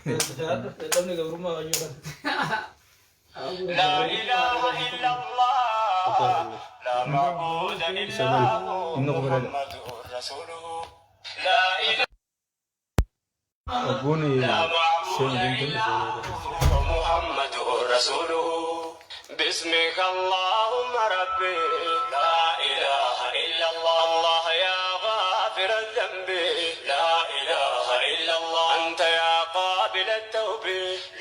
Dadhabni gabrummaa wayyuu kana. Inni qofa Ogguun seenu deemtanii. باسمك اللهم ربي لا إله إلا الله الله يا غافر الذنب لا إله إلا الله أنت يا قابل التوب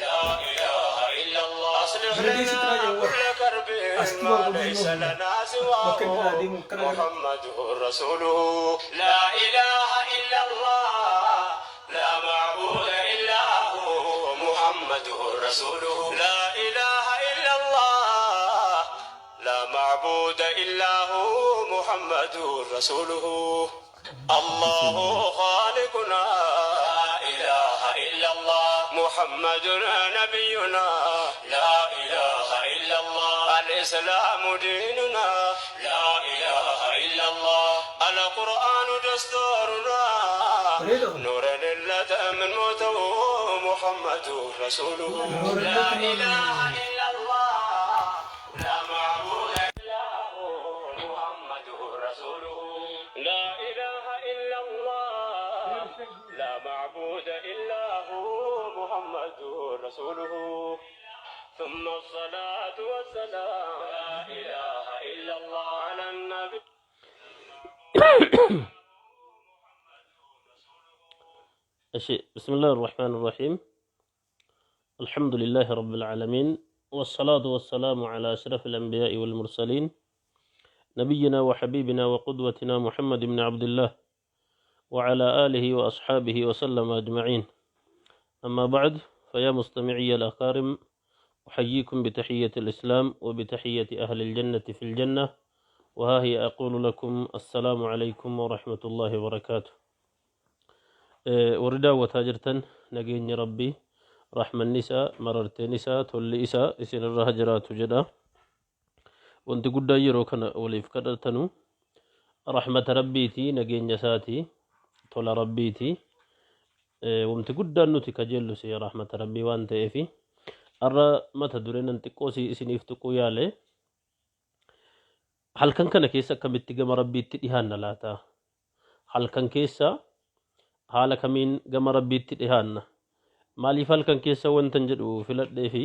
لا إله إلا الله أصلح Biradii sitti لنا raajawwa. كل كرب Asitti ما barbaadu ليس hin لنا Bakka inni سواه irraa deemu akkana gara. محمد رسوله لا إله إلا الله لا معبود إلا هو محمد رسوله لا إله إلا الله لا معبود إلا هو محمد رسوله الله خالقنا لا إله إلا الله محمد نبينا لا إله إلا الله الإسلام ديننا لا إله إلا الله القرآن دستورنا Bareeda kun. نور لله من موته محمد رسوله لا إله إلا الله لا معبود إلا هو محمد رسوله لا إله إلا الله لا معبود إلا هو محمد رسوله ثم الصلاة والسلام لا إله إلا الله على النبي እሺ بسم الله الرحمن الرحيم الحمد لله رب العالمين والصلاة والسلام على أشرف الأنبياء والمرسلين نبينا وحبيبنا وقدوتنا محمد بن عبد الله وعلى آله وأصحابه وسلم أجمعين أما بعد فيا مستمعي الأكارم أحييكم بتحية الإسلام وبتحية أهل الجنة في الجنة وها هي أقول لكم السلام عليكم ورحمة الله وبركاته Warri daawwataa jirtan nageenyi Rabbii, rahmanni isaa, mararteen isaa, tolli isaa isinirra ha jiraatu jedha. Wanti guddaan yeroo kana waliif kadhatanu rahmata Rabbiiti, nageenya isaati, tola Rabbiiti. Wanti guddaan nuti kajeellu si rahmata Rabbii waan ta'eefi har'a mata duree nan xiqqoo si isiniif tuquu yaale halkan kana keessa akkamitti gama Rabbiitti dhihaanna laata? Halkan keessa haala kamiin gama Rabbiitti dhihaanna? Maaliif halkan keessa wantan jedhu filadhee fi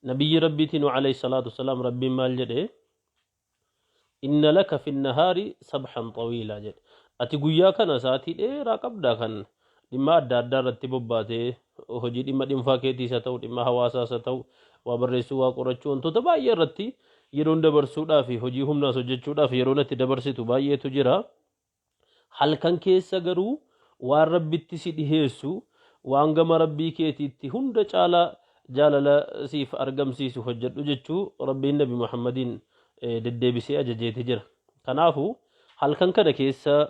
nabiyyi Rabbiitiin alayhi salaatu wasalaam Rabbiin maal jedhe? Inna laka fi nahaari sabhan xawiilaa jedhe. Ati guyyaa kana sa'aatii dheeraa qabda kan dhimma adda addaa irratti bobbaatee hojii dhimma dhuunfaa keetiis haa ta'u dhimma hawaasaas haa ta'u waa barreessuu waa qorachuu wantoota baay'ee irratti yeroon dabarsuudhaa fi hojii humnaas hojjechuudhaaf yeroon itti dabarsitu baay'eetu jira. Halkan keessa garuu waan Rabbitti si dhiheessu, waan gama Rabbii keetiitti hunda caalaa jaalala siif argamsiisu hojjedhu jechuu Rabbiin Nabi Muhammadiin deddeebisee ajajeeti jira. Kanaafu halkan kana keessa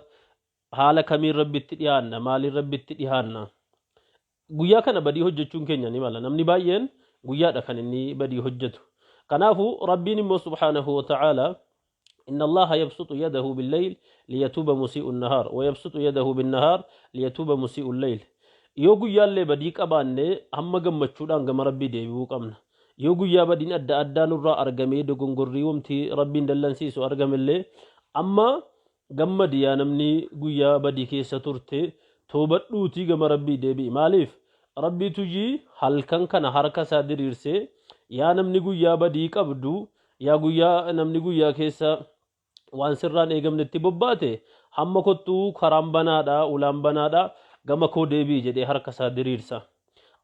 haala kamiin Rabbitti dhiyaanna? Maaliin Rabbitti dhiyaanna? Guyyaa kana badii hojjechuun keenya ni mala. Namni baay'een guyyaadha kan inni badii hojjetu. Kanaafu Rabbiin immoo subhaanahu wa ta'aala إن الله يبسط يده بالليل ليتوب مسيء النهار ويبسط يده بالنهار ليتوب مسيء الليل yoo guyyaallee badii qabaanne hamma gammachuudhaan gama Rabbii deebi'uu qabna. Yoo guyyaa badiin adda addaa nurraa argamee dogongorrii wamti Rabbiin dallansiisu argamellee amma Gammadi yaa namni guyyaa badii keessa turte toobadhuutii gama Rabbii deebi'i. Maaliif? Rabbiitu ji halkan kana harka isaa diriirsee yaa namni guyyaa badii qabdu yaa guyyaa namni guyyaa keessa waan sirraan eegamnetti bobbaate hamma kottuu karaan banaadha ulaan banaadha gama koo deebi'i jedhee harka isaa diriirsa.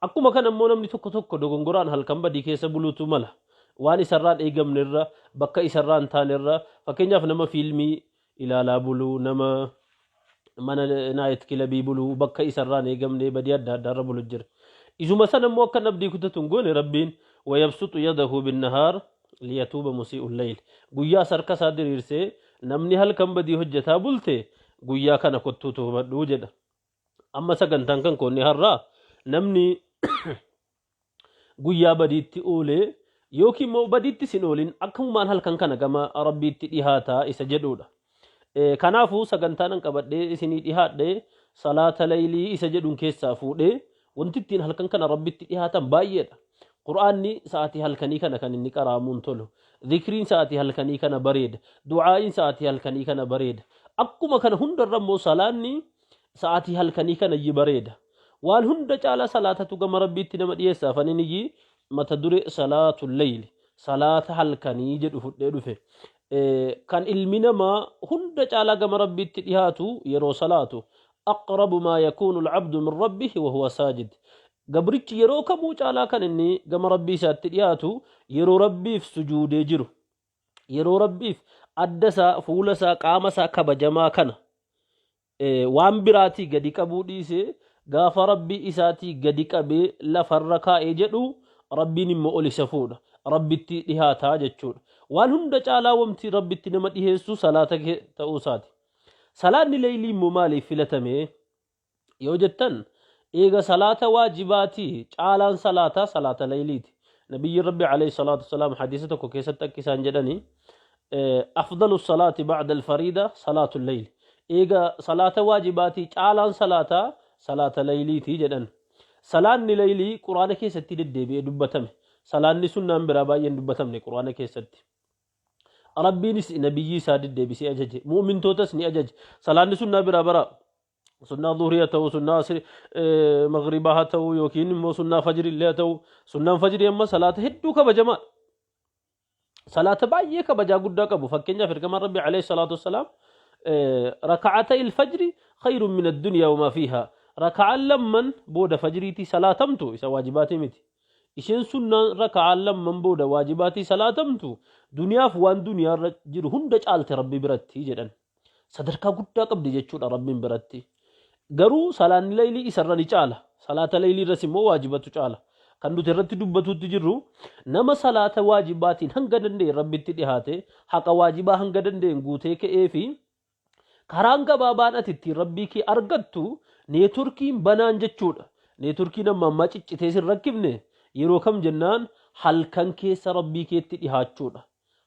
Akkuma kana immoo namni tokko tokko dogongoraan halkan badii keessa buluutu mala. Waan isarraan eegamnerra, bakka isarraa hin taanerra, fakkeenyaaf nama fiilmii ilaalaa bulu, nama mana naayit kilabii bulu, bakka isarraan eegamne badii adda addaarra bulu jira. Isuma sana immoo akka abdii kutatu hin goone Rabbiin wayabsuxu yadahu binnahaar liyatuuba musii'ul layl. Guyyaas harka isaa diriirsee namni halkan badii hojjetaa bulte guyyaa kana kottuu toobadhu jedha. Amma sagantaan kan koonni har'aa namni guyyaa badiitti oolee yookiin immoo badiitti sin oolin akkamumaan halkan kana gama Rabbiitti dhihaataa isa jedhuudha. Kanaafuu sagantaan an qabadhee isinii dhihaadhe salaata laylii isa jedhuun keessaa fuudhee wanti ittiin halkan kana Rabbitti dhihaatan baay'eedha. Qur'aanni sa'aatii halkanii kana kan inni qara'amuun tolu. Zikriin sa'aatii halkanii kana bareeda. Du'aa'iin sa'aatii halkanii kana bareeda. Akkuma kana hundarra immoo salaanni sa'aatii halkanii kana yi bareeda. Waan hunda caalaa salaatatu gama Rabbiitti nama dhiyeessa. Afanin iyyi mata duree salaatul layli salaata halkanii jedhu fudhee dhufe. Kan ilmi namaa hunda caalaa gama Rabbiitti dhihaatu yeroo salaatu. Aqrabu maa yakuunu al-abdu min rabbihi wa huwa saajid. Gabrichi yeroo kamuu caalaa kan inni gama Rabbii isaatti dhiyaatu yeroo Rabbiif sujuudee jiru. Yeroo Rabbiif adda isaa, fuula isaa, qaama isaa kabajamaa kana waan biraatii gadi qabuu dhiisee gaafa Rabbii isaatii gadi qabee lafarra kaa'ee jedhu Rabbiin immoo ol isa fuudha. Rabbitti dhihaataa jechuudha. Waan hunda caalaa wanti Rabbitti nama dhiheessu salaata ta'uu isaati. Salaanni leeylii immoo maaliif filatame yoo jettan eega salaata waajibaatii caalaan salaataa salaata leeyliiti. Nabiyyiin Rabbi alayhi salaatu wasalaam hadiisa tokko keessatti akka isaan jedhani afdalu salaati ba'da al-fariida salaatu leyl. Eega salaata waajibaatii caalaan salaataa salaata leyliiti jedhan. Salaanni leylii Quraana keessatti deddeebi'ee dubbatame. Salaanni sunnaan biraa baay'een dubbatamne Quraana keessatti. Rabbiinis nabiyyii isaa deddeebisee ajaje. Mu'mintootas ni ajaje. Salaanni sunnaa biraa bara sunnaa zuhrii haa ta'u, sunnaa asri maghribaa haa ta'u yookiin immoo sunnaa fajrii illee haa ta'u. Sunnaan fajrii amma salaata hedduu kabajamaadha. Salaata baay'ee kabajaa guddaa qabu. Fakkeenyaaf ergamaan Rabbi alayhi salaatu wassalaam raka'ata il-fajri khayrun min ad-dunya wa ma fiha. Raka'aan lamman booda fajriitii salaatamtu isa waajibaatii miti. Isheen sunnaan raka'aan lamman booda waajibaatii salaatamtu duniyaaf waan duniyaarra jiru hunda caalte Rabbi biratti jedhan. Sadarkaa guddaa qabdi jechuudha Rabbiin biratti. Garuu salaanni laylii isarra ni caala. Salaata laylii irras immoo waajibatu caala. Kan nuti irratti dubbatuutti jirru nama salaata waajibaatiin hanga danda'e Rabbitti dhihaate haqa waajibaa hanga danda'een guutee ka'ee fi karaan gabaabaan ati ittiin Rabbii kee argattu neetworkiin banaan jechuudha. Neetworkiin amma ammaa ciccitee sin rakkifne yeroo kam jennaan halkan keessa Rabbii keetti dhihaachuudha.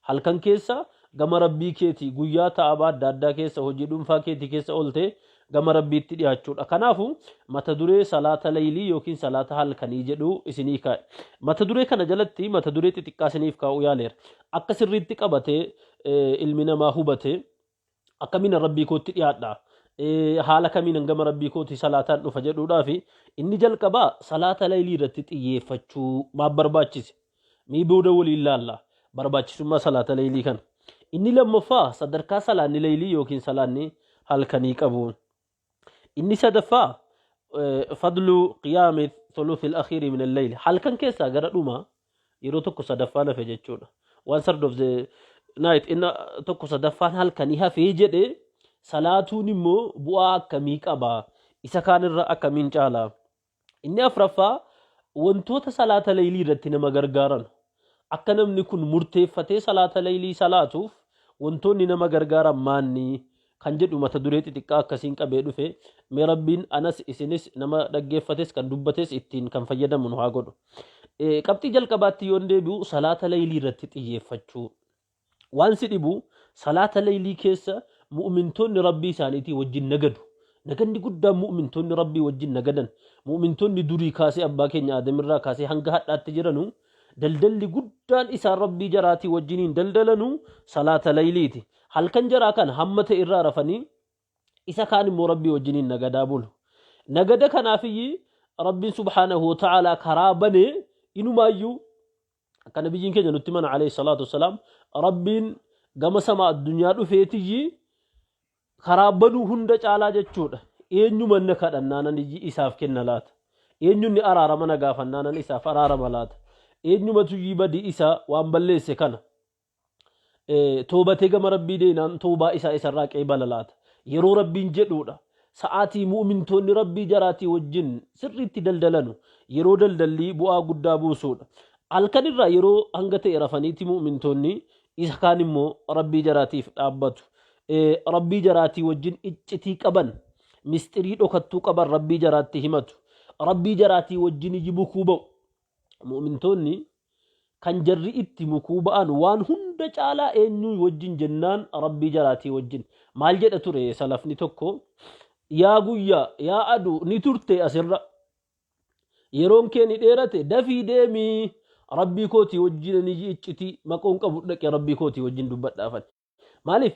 Halkan keessa gama Rabbii keetii guyyaa taa'aba adda addaa keessa hojii dhuunfaa keetii keessa ooltee gama Rabbiitti dhiyaachuudha. Kanaafu mata duree salaata laylii yookiin salaata halkanii jedhu isinii kaa'e. Mata duree kana jalatti mata duree xixiqqaa isiniif kaa'uu yaaleera. Akka sirriitti qabatee ilmi namaa hubatee akkamiin Rabbii kootti dhiyaadha? Haala kamiin gama Rabbii kootii salaataan dhufa jedhuudhaafi inni jalqabaa salaata laylii irratti xiyyeeffachuu maaf barbaachise? Mee booda waliin laalla barbaachisummaa salaata laylii kana. Inni lammaffaa sadarkaa salaanni laylii yookiin salaanni halkanii qabu. Inni sadaffaa fadlu qiyaami thuluthi al-akhiiri min al-layl halkan keessaa gara dhumaa yeroo tokko sadaffaan hafe jechuudha. One third of the night inna tokko sadaffaan halkanii hafee jedhe salaatuun immoo bu'aa akkamii qaba? Isa kaanirra akkamiin caala? Inni afraffaa wantoota salaata laylii irratti nama gargaaran. Akka namni kun murteeffatee salaata laylii salaatuuf wantoonni nama gargaaran maanni kan jedhu mata duree xixiqqaa akkasiin qabee dhufe. Mee Rabbiin anas isinis nama dhaggeeffates kan dubbates ittiin kan fayyadamu nu haa godhu. Qabxii jalqabaatti yoon deebi'u salaata laylii irratti xiyyeeffachuu. Waan si dhibu salaata laylii keessa mu'mintoonni Rabbii isaaniitii wajjin nagadu. Naganni guddaan mu'mintoonni Rabbii wajjin nagadan. Mu'mintoonni durii kaasee abbaa keenya Aadamirraa kaasee hanga hadhaatti jiranu daldalli guddaan isaan Rabbii jaraatii wajjiniin daldalanu salaata layliiti. Halkan jaraa kana hamma ta'e irraa rafanii isa kaan immoo Rabbii wajjiniin nagadaa bulu. Nagada kanaafiyyi Rabbiin subhaanahu wa ta'aalaa karaa banee inumaayyuu akka nabiyyiin keenya nutti mana alayhi salaatu wassalaam Rabbiin gama sama addunyaa dhufeetiyyi karaa banuu hunda caalaa jechuudha. Eenyuma na kadhannaanan iyyi isaaf kenna laata? Eenyunni araarama na gaafannaanan isaaf araarama laata? Eenyumatu iyyii badii isaa waan balleesse kana toobatee gama Rabbii deenaan toobaa isaa isarraa qeebala laata? Yeroo Rabbiin jedhuudha. Sa'aatii mu'mintoonni Rabbii jaraatii wajjin sirriitti daldalanu yeroo daldallii bu'aa guddaa buusuudha. Halkan irraa yeroo hanga ta'e rafaniiti mu'mintoonni isa kaan immoo Rabbii jaraatiif dhaabbatu. Rabbii jaraatii wajjin iccitii qaban, misxirii dhokattuu qaban Rabbii jaraatti himatu. Rabbii jaraatii wajjin iji bukuu ba'u. Mu'mintoonni Kan jarri itti mukuu ba'an waan hunda caalaa eenyuu wajjin jennaan, Rabbii jaraatii wajjin. Maal jedha ture salafni tokko? Yaa guyyaa, yaa aduu, ni turte asirra. Yeroon kee ni dheerate, dafii deemii Rabbii kootii wajjin ni iccitii maqoon qabu dhaqe Rabbii kootii wajjin dubbadhaafan. Maaliif?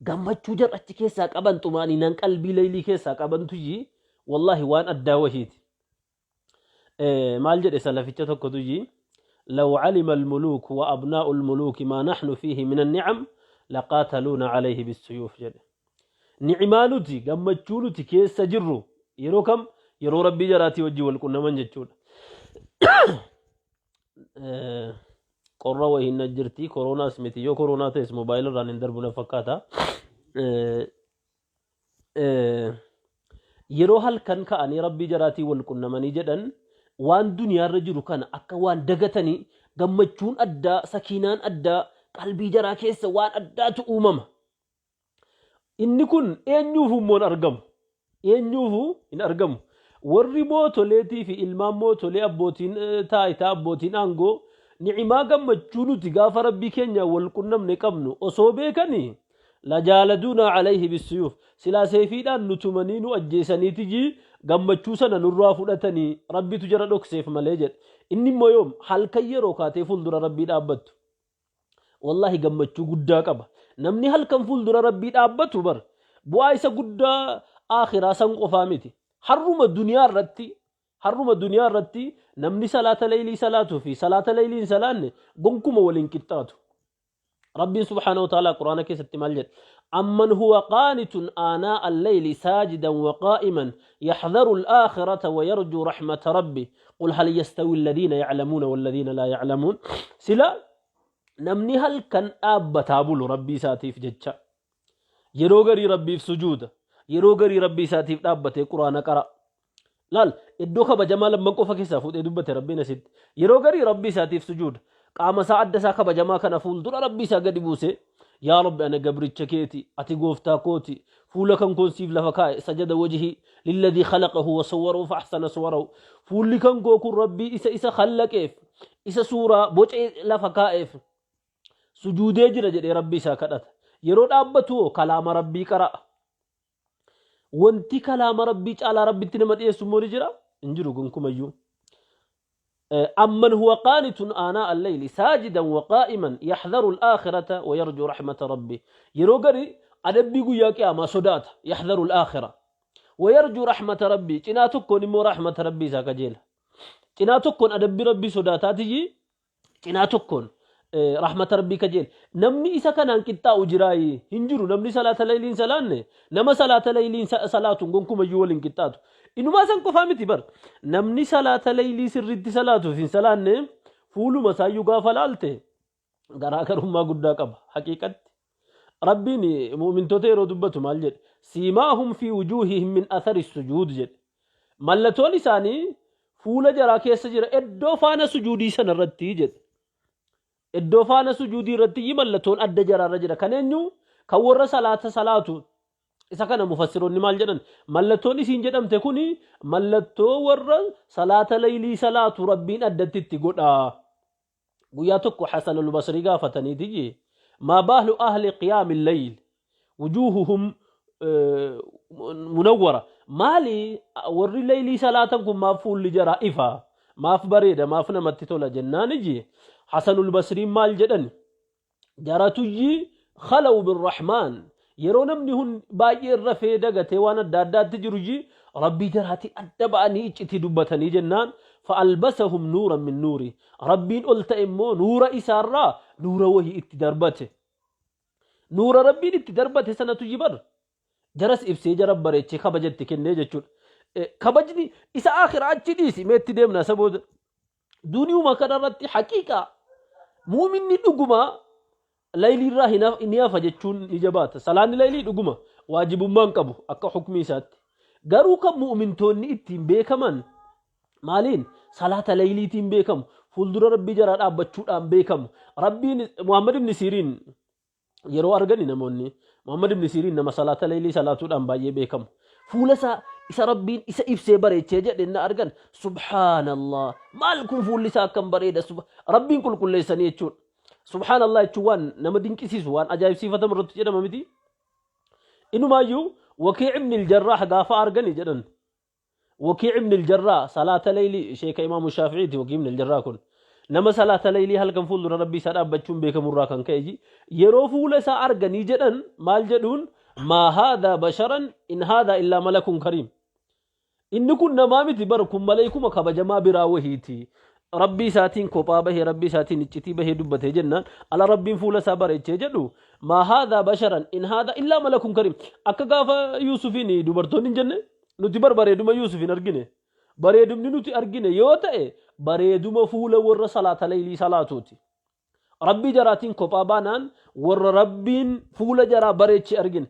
Gammachuu jarri achi keessaa qaban, xumaaniinaan qalbii laylii keessaa qabantu yi wallaahi waan addaa wahiiti. Maal jedhe salaficha tokkotu yi? لو علم الملوك وأبناء الملوك ما نحن فيه من النعم لقاتلونا عليه بالسيوف jedhe. Ni'imaa nuti, gammachuu nuti keessa jirru yeroo kam? Yeroo Rabbii jaraatii wajjin wal qunnaman jechuudha. Qorra wahiin na jirti, koroonaas miti, yoo koroonaa ta'es moobaayila irraan hin darbu na fakkaata. Yeroo halkan ka'anii Rabbii jaraatii wal qunnamanii jedhan, waan duniyaarra jiru kana akka waan dagatanii, gammachuun addaa, sakiinaan addaa, qalbii jaraa keessa waan addaatu uumama. Inni kun eenyuufu immoo hin argamu. Eenyuufu hin argamu. Warri mootoleetii fi ilmaan mootolee, abbootiin taayitaa, abbootiin aangoo, ni'imaa gammachuu nuti gaafa Rabbii keenya wal qunnamne qabnu osoo beekanii, lajaaladuunaa alayhi bissuyuuf, silaa seefiidhaan nu tumanii nu ajjeesaniitiji gammachuu sana nurraa fudhatanii, Rabbitu jara dhokseef malee jedhe. Inni immoo yoom? Halkan yeroo kaatee fuuldura Rabbii dhaabbattu. Wallaahi gammachuu guddaa qaba. Namni halkan fuuldura Rabbii dhaabbatu bar bu'aa isa guddaa aakhiraa san qofaa miti. Harruma duniyaa irratti namni salaata leeylii salaatuu fi salaata leeylii hin salaanne gonkuma waliin qixxaatu. Rabbiin سبحانه وتعالى Quraana keessatti maal jedhe? أمن هو قانت آناء الليل ساجدا وقائما يحذر الآخرة ويرجو رحمة ربه قل هل يستوي الذين يعلمون والذين لا يعلمون. Sila namni halkan dhaabbataa bulu Rabbii isaatiif jecha, yeroo garii Rabbiif sujuuda, yeroo garii Rabbii isaatiif dhaabbatee Quraana qara. Laal, iddoo kabajamaa lamman qofa keessaa fuudhee dubbate Rabbiin asitti. Yeroo garii Rabbii isaatiif sujuuda, qaama isaa adda isaa kabajamaa kana fuuldura Rabbii isaa gadi buuse, "Yaa Rabbi, ana gabricha keeti, ati gooftaa kooti, fuula kan koon siif lafa kaa'e, سجد وجهي للذي خلقه وصوره فأحسن صوره, fuulli kan koo kun Rabbii isa khallaqeef, isa suuraa bocee lafa kaa'eef sujuudee jira" jedhee Rabbii isaa kadhata. Yeroo dhaabbatu kalaama Rabbii qara'a. Wanti kalaama Rabbii caalaa Rabbitti nama dhiyeessu immoo ni jira? Hin jiru gonkumayyuu. أمن هو قانت آناء الليل ساجدا وقائما يحذر الآخرة ويرجو رحمة ربه. Yeroo gari adabbii guyyaa qiyaamaa sodaata, يحذر الآخرة ويرجو رحمة ربه, cinaa tokkoon immoo rahmata Rabbii isaa kajeela. Cinaa tokkoon adabbii Rabbii sodaataatiyyi, cinaa tokkoon rahmata Rabbii kajeela. Namni isa kanaan qixxaa'u jiraayi? Hin jiru. Namni salaata layliin salaanne nama salaata layliin salaatuun gonkumayyuu waliin qixxaatu. Inumaa san qofaa miti bar, namni salaata laylii sirriitti salaatuuf hin salaanne fuuluma isaayyuu gaafa laalte garaagarummaa guddaa qaba haqiiqatti. Rabbiin mu'mintoota yeroo dubbatu maal jedhe? سيماهم في وجوههم من أثر السجود jedhe. Mallattoon isaanii fuula jaraa keessa jira iddoo faana sujuudii sana irratti jedhe. Iddoo faana sujuudii irratti mallattoon adda jaraarra jira. Kan eenyu? Kan warra salaata salaatu. Isa kana mufassiroonni maal jedhan? Mallattoon isiin jedhamte kuni mallattoo warra salaata laylii salaatu Rabbiin addatti itti godha. Guyyaa tokko Hasan al-Basrii gaafataniiti, ما بال أهل قيام الليل وجوههم منورة? Maali warri laylii salaatan kun, maaf fuulli jaraa ifa, maaf bareeda, maaf namatti tola jennaaniji, Hasanul Basriin maal jedhan? Jaratuyyi خلوا بالرحمن, yeroo namni hun baay'ee rafee dagatee waan adda addaatti jiru Rabbii jaraatiin adda ba'anii iccitii dubbatanii jennaan, فألبسهم نورا من نوره, Rabbiin ol ta'e immoo nuura isaarraa nuura wahii itti darbate. Nuura Rabbiin itti darbate sanatu jibar jaras ibsee jara bareechee kabajatti kennee jechuudha. Kabajni isa akhiraa achi dhiisi, meetti deemna isa booda. Duniyuma kanarratti haqiiqaa muuminni dhuguma layliirraa ni hafa jechuun ni jabaata. Salaanni laylii dhuguma waajibummaan qabu akka hukmii isaatti. Garuu kan mu'mintoonni ittiin beekaman maaliin? Salaata layliitiin beekamu. Fuuldura Rabbii jaraa dhaabbachuudhaan beekamu. Rabbiin Muhammad ibn Siriin yeroo argani namoonni, Muhammad ibn Siriin nama salaata laylii salaatuudhaan baay'ee beekamu. Fuula isaa Isa Rabbiin isa ibsee bareechee jedhe inna argan subhaanallah maal kun fuulli isaa akkam bareeda Rabbiin qulqulleessanii jechuudha. Subhaanallah jechuun waan nama dinqisiisu waan ajaa'ibsiifatamu irratti jedhama miti. Inumaayyuu Wakii ibn al-Jarraah gaafa argani jedhan Wakii ibn al-Jarraah salaata leeylii sheeka Imaamu Shaafi'iiti Wakii ibn al-Jarraah kun nama salaata leeylii halkan fuuldura Rabbii isaa dhaabbachuun beekamurraa kan ka'e ji yeroo fuula isaa arganii jedhan maal jedhuun maa haadhaa basharan in haadhaa illaa malakun kariim Inni kun namaa miti bar kun maleeykuma kabajamaa biraa wahiiti. Rabbii isaatiin kophaa bahee Rabbii isaatiin iccitii bahee dubbatee jennaan ala Rabbiin fuula isaa bareechee jedhu maa haadhaa basharan in haadhaa illaa malakun karim akka gaafa Yuusufiin dubartoonni hin jenne nuti bar bareeduma Yuusuf hin argine bareedumni nuti argine yoo ta'e bareeduma fuula warra salaata leeylii salaatuuti. Rabbii jaraatiin kophaa baanaan warra Rabbiin fuula jaraa bareeche argine.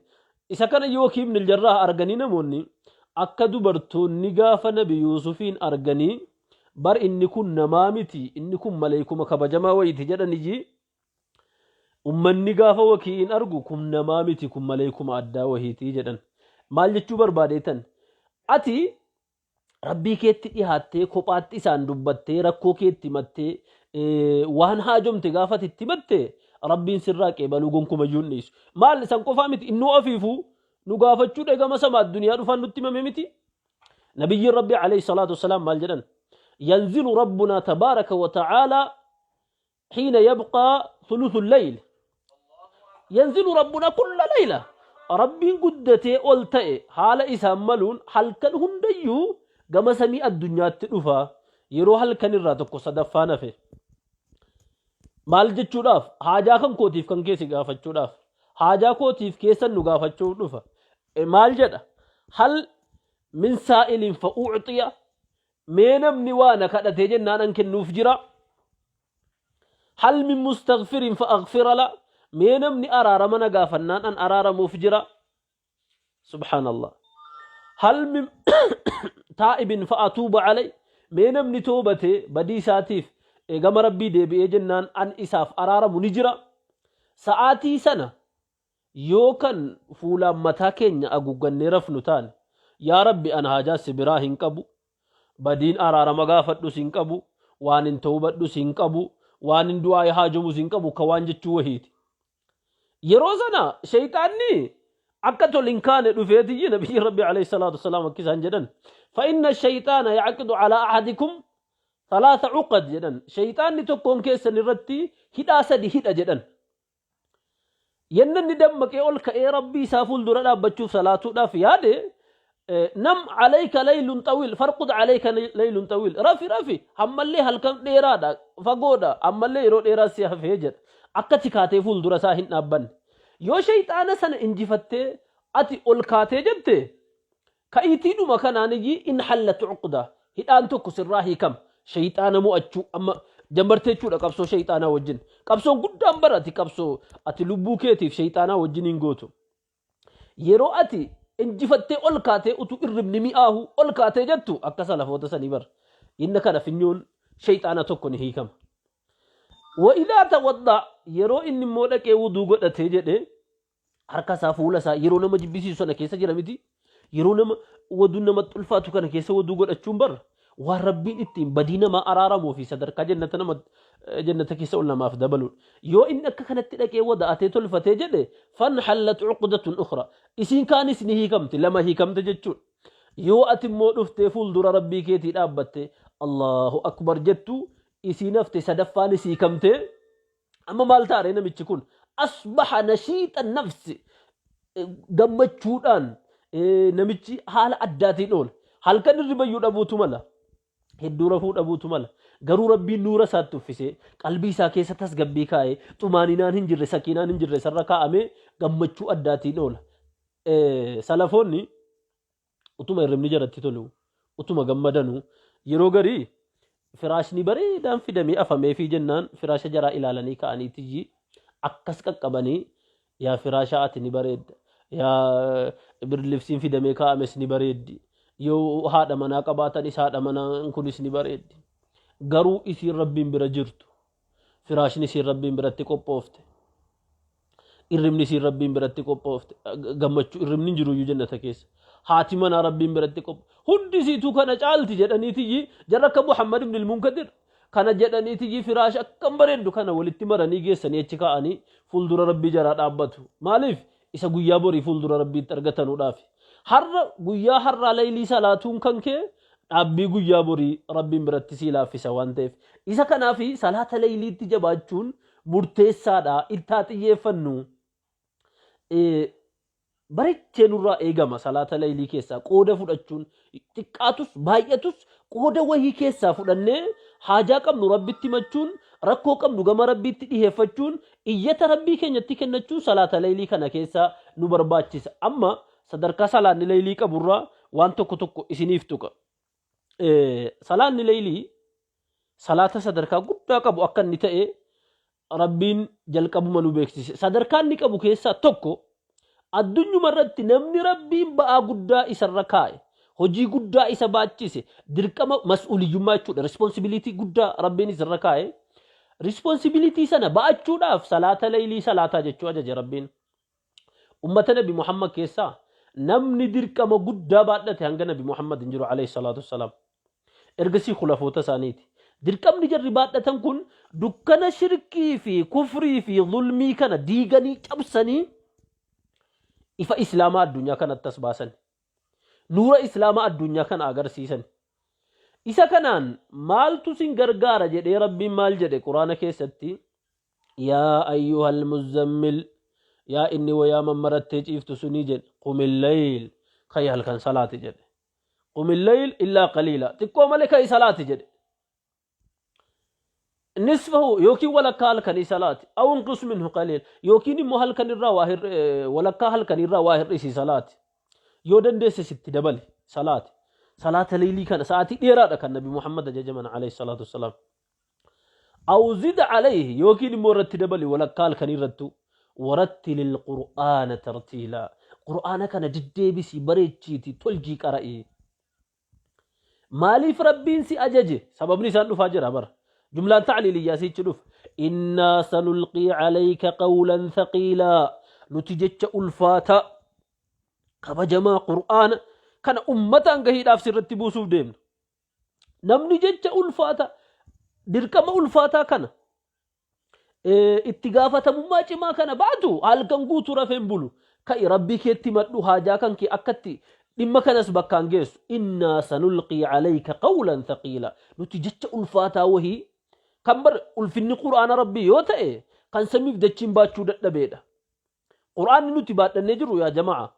Isa kana Yookiin ibn al-Jarraah arganii namoonni akka dubartoonni gaafa Nabi Yuusufiin arganii bar inni kun namaa miti inni kun maleeykuma kabajamaa wayiiti jedhaniyyi ummanni gaafa wakii'in argu kun namaa miti kun maleeykuma addaa wahiiti jedhan. Maal jechuu barbaadeetan? Ati Rabbii keetti dhihaattee kophaatti isaan dubbattee rakkoo keetti himattee waan haajomte gaafa ati itti himatte Rabbiin sirraa qeebaluu gonkumayyuu hin dhiisu. Maal isan qofaa miti innuu ofiifuu nu gaafachuu dhegama sama addunyaa dhufaan nutti himame miti. Nabiyyiin Rabbii alayhi salaatu wassalaam maal jedhan? Yanzilu Rabbunaa tabaaraka wa ta'aalaa حين يبقى ثلث الليل ينزل ربنا كل ليلة ربين قدتي أولتئ حال إسام ملون حال كان هنديو gama samii addunyaatti dhufa yeroo halkan irraa tokko sadaffaa nafe maal jechuudhaaf haajaa kan kootiif kan keessa gaafachuudhaaf haajaa kootiif keessan nu gaafachuuf dhufa maal jedha hal min saa'ilin fa ucxiya mee namni waa na kadhatee jennaan an kennuuf jira Hal min mustaghfirin fa aghfira la mee namni araarama na gaafannaan an araaramuuf jira subhaanallah hal min taa'ibin fa atuuba alay mee namni toobate badii isaatiif gama rabbii deebi'ee jennaan an isaaf araaramu ni jira sa'aatii sana yoo kan fuulaan mataa keenya aguuggannee rafnu taane yaa rabbi an haajaa si biraa hin qabu Badiin araarama gaafadhus hin qabu, waanin towbadhus hin qabu, waanin du'aayi haajomus hin qabu ka waan jechuu wahiiti. Yeroo sana sheyxaanni akka tol hin kaane dhufeetiyyi nabiyyi rabbi alayhi salaatu wassalaam akka isaan jedhan fa inna sheyxaana yacqidu alaa ahadikum thalaatha uqad jedhan sheyxaanni tokkoon keessan irratti hidhaa sadi hidha jedhan Yenna inni dammaqee ol ka'ee Rabbii isaa fuuldura dhaabbachuuf salaatuudhaaf yaade nam alayka laylun xawiil farqud alayka laylun xawiil rafi rafi ammallee halkan dheeraadha fagoodha ammallee yeroo dheeraa si hafee jedha akka ati kaatee fuuldura isaa hin dhaabbanne yoo shayxaana sana injifattee ati ol kaatee jette Ka'iitiidhuma kanaaniyyi in hallat uqda hidhaan tokko sirraa hiikama. Sheyxaana mo'achuu amma jammartee jechuudha qabsoo sheyxaanaa wajjin. Qabsoon guddaan bara ati qabsoo ati lubbuu keetiif sheyxaanaa wajjin hin gootu. Yeroo ati injifattee ol kaatee utuu irribni mi'aahu ol kaatee jettu akka salafoota sanii bara. Inna kana finyoon sheyxaana tokko ni hiikama. Wa idhaa tawaddaa yeroo inni immoo dhaqee wuduu godhatee jedhe harka isaa fuula isaa yeroo nama jibbisiisu sana keessa jira miti yeroo nama waduun namatti ulfaatu kana keessa waduu godhachuun bar waan rabbiin ittiin badii namaa araaramuu fi sadarkaa jannata nama jannata keessa ol namaaf dabaluudha yoo inni akka kanatti dhaqee wada'atee tolfatee jedhe fanhallat uqdatun ukhra isiin kaanis ni hiikamti lama hiikamte jechuudha yoo ati immoo dhuftee fuuldura rabbii keetii dhaabbatte Allahu akbar jettu isiin hafte sadaffaanis hiikamtee Amma maal ta'a ree namichi kun? Asbaha nashiixa nafsi gammachuudhaan namichi haala addaatiin oola. Halkan irribayyuu dhabuutu mala. Hedduu rafuu dhabuutu mala. Garuu Rabbiin nuura isaatti uffisee qalbii isaa keessa tasgabbii kaa'ee xumaaninaan hin jirre sakiinaan hin jirre isarra kaa'amee gammachuu addaatiin oola. Salafoonni utuma hirribni jaratti tolu utuma gammadanu yeroo garii firaashni bareedaan fidamee afameefii jennaan firaasha jaraa ilaalanii ka'anii tiyyi akkas qaqqabanii yaa firaashaa ati ni bareedda yaa birlibsiin fidamee kaa'ames ni bareeddi yoo haadha manaa qabaatanis haadha manaan kunis ni bareeddi garuu isiin rabbiin bira jirtu firaashni isiin rabbiin biratti qophoofte Irribni isiin Rabbiin biratti qophoofte gammachuu irribni hin jiruyyuu jannata keessa. Haati manaa Rabbiin biratti qopha. Hundi isiituu kana caalti jedhaniitiyyi jarra akka Muhammad ibn al-Munkadir kana jedhaniitiyyi firaasha akkam bareeddu kana walitti maranii geessanii achi kaa'anii fuuldura Rabbii jaraa dhaabbatu. Maaliif? Isa guyyaa borii fuuldura Rabbiitti argatanuudhaafi. Har'a guyyaa har'aa laylii salaatuun kan kee dhaabbii guyyaa borii Rabbiin biratti sii laaffisa waan ta'eef. Isa kanaafi salaata layliitti jabaachuun murteessaadha. Itti haa xiyyeeffannu. Barechee nurraa eegama salaata laylii keessaa qooda fudhachuun xiqqaatus baay'atus qooda wahii keessaa fudhannee haajaa qabnu Rabbitti himachuun rakkoo qabnu gama Rabbiitti dhiheeffachuun iyyata Rabbii keenyatti kennachuun salaata laylii kana keessaa nu barbaachisa. Amma sadarkaa salaanni laylii qaburraa waan tokko tokko isiniif tuqa. Salaanni laylii salaata sadarkaa guddaa qabu akka inni ta'e Rabbiin jalqabuma nu beeksise. Sadarkaa inni qabu keessaa tokko addunyuma irratti namni Rabbiin ba'aa guddaa isarra kaa'e, hojii guddaa isa baachise, dirqama mas'uuliyyummaa jechuudha, responsibility guddaa Rabbiin isarra kaa'e, responsibility sana ba'achuudhaaf salaata laylii salaataa jechuu ajaje Rabbiin. Ummata Nabi Muhammad keessaa namni dirqama guddaa baadhate hanga Nabi Muhammad hin jiru alayhi salaatu wassalaam. Ergasii khulafoota isaaniiti. Dirqamni jarri baadhatan kun dukkana shirkii fi kufrii fi zulmii kana diiganii cabsanii ifa Islaamaa addunyaa kanatti as baasan. Nuura Islaamaa addunyaa kana agarsiisan. Isa kanaan maaltu sin gargaara jedhee Rabbiin maal jedhe Quraana keessatti? Yaa ayyuhal muzzammil yaa inni wayaa mammarattee ciiftu sunii jedhe qumil layl ka'i halkan salaati jedhe. Qumil layl illaa qaliila xiqqoo malee ka'i salaati jedhe. Nisfahu yookiin walakkaa halkanii salaati aw inqus minhu qaliil yookiin immoo halkan irraa waa walakkaa halkanii irraa waa hir'isi salaati. Yoo dandeesse sitti dabali salaati. Salaata leeylii kana sa'aatii dheeraadha kan Nabi Muhammad ajajaman alayhi salaatu wassalaam. Aw zid alayhi yookiin immoo irratti dabali walakkaa halkanii irrattu warattilil qur'aana tartiila qur'aana kana deddeebisii bareechiiti tolchii qara'i. Maaliif Rabbiin si ajaje? Sababni isaan dhufaa jira bara. Jumlaan ta'liiliyyaa siichi dhufa. Innaa sanulqii alayka qawlan thaqiilaa nuti jecha ulfaataa kabajamaa qur'aana kana ummataan gahiidhaaf sirratti buusuuf deemna. Namni jecha ulfaataa dirqama ulfaataa kana itti gaafatamummaa cimaa kana baatu halkan guutuu rafee hin bulu. Ka'i Rabbii keetti himadhu haajaa kan kee akkatti dhimma kanas bakkaan geessu. Innaa sanulqii alayka qawlan thaqiila. Nuti jecha ulfaataa wahii kan bar ulfinni Qur'aana Rabbii yoo ta'e kan samiif dachiin baachuu dadhabeedha. Qur'aanni nuti baadhannee jirru yaa jama'a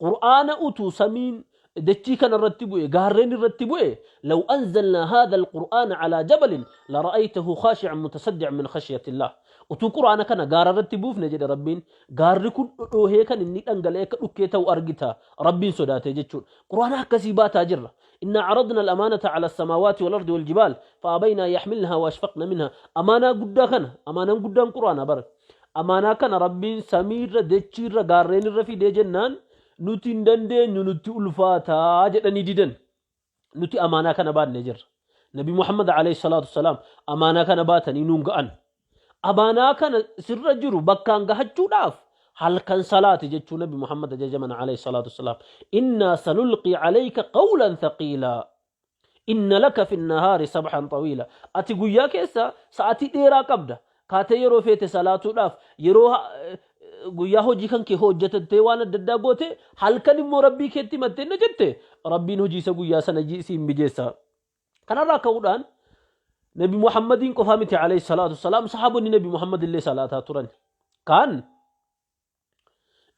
Qur'aana utuu samiin dachii kana irratti bu'e gaarreen irratti bu'e law anzalnaa haadha alqur'aana alaa jabalin lara'aytahu khaashi'an mutasaddi'an min khashyatillah utuu Qur'aana kana gaara irratti buufne jedhe Rabbiin gaarri kun dhodhoohee kan inni dhangala'ee akka dhukkee ta'u argita Rabbiin sodaatee jechuudha Qur'aana akkasii baataa jirra إنا عرضنا الأمانة على السماوات والأرض والجبال فأبينا يحملنها وأشفقن منها أمانة قدا كان أمانة قدا قرآن بر Amaanaa kana Rabbiin samiirra, dachiirra, gaarreenirra fidee jennaan nuti hin dandeenyu nutti ulfaataa jedhanii didan. Nuti amaanaa kana baannee jirra. Nabi Muhammad alayhi salaatu wassalaam amaanaa kana baatanii nuun ga'an. Amaanaa kana sirra jiru bakkaan gahachuudhaaf halkan salaati jechuu Nabi Muhammad ajajaman alayhi salaatu wassalaam. Innaa sanulqii alayka qawlan thaqiilaa. Inna laka fi nahaari sabhan xawiila. Ati guyyaa keessa sa'atii dheeraa qabda. Kaatee yeroo feete salaatuudhaaf yeroo guyyaa hojii kan kee hojjetattee waan adda addaa goote halkan immoo Rabbii keetti himattee na jette Rabbiin hojii isa guyyaa sana siin mijeessa. Kanarraa ka'uudhaan Nabi Muhammadiin qofaa miti alayhi salaatu wassalaam sahaabonni Nabi Muhammad illee salaataa turan. Kaan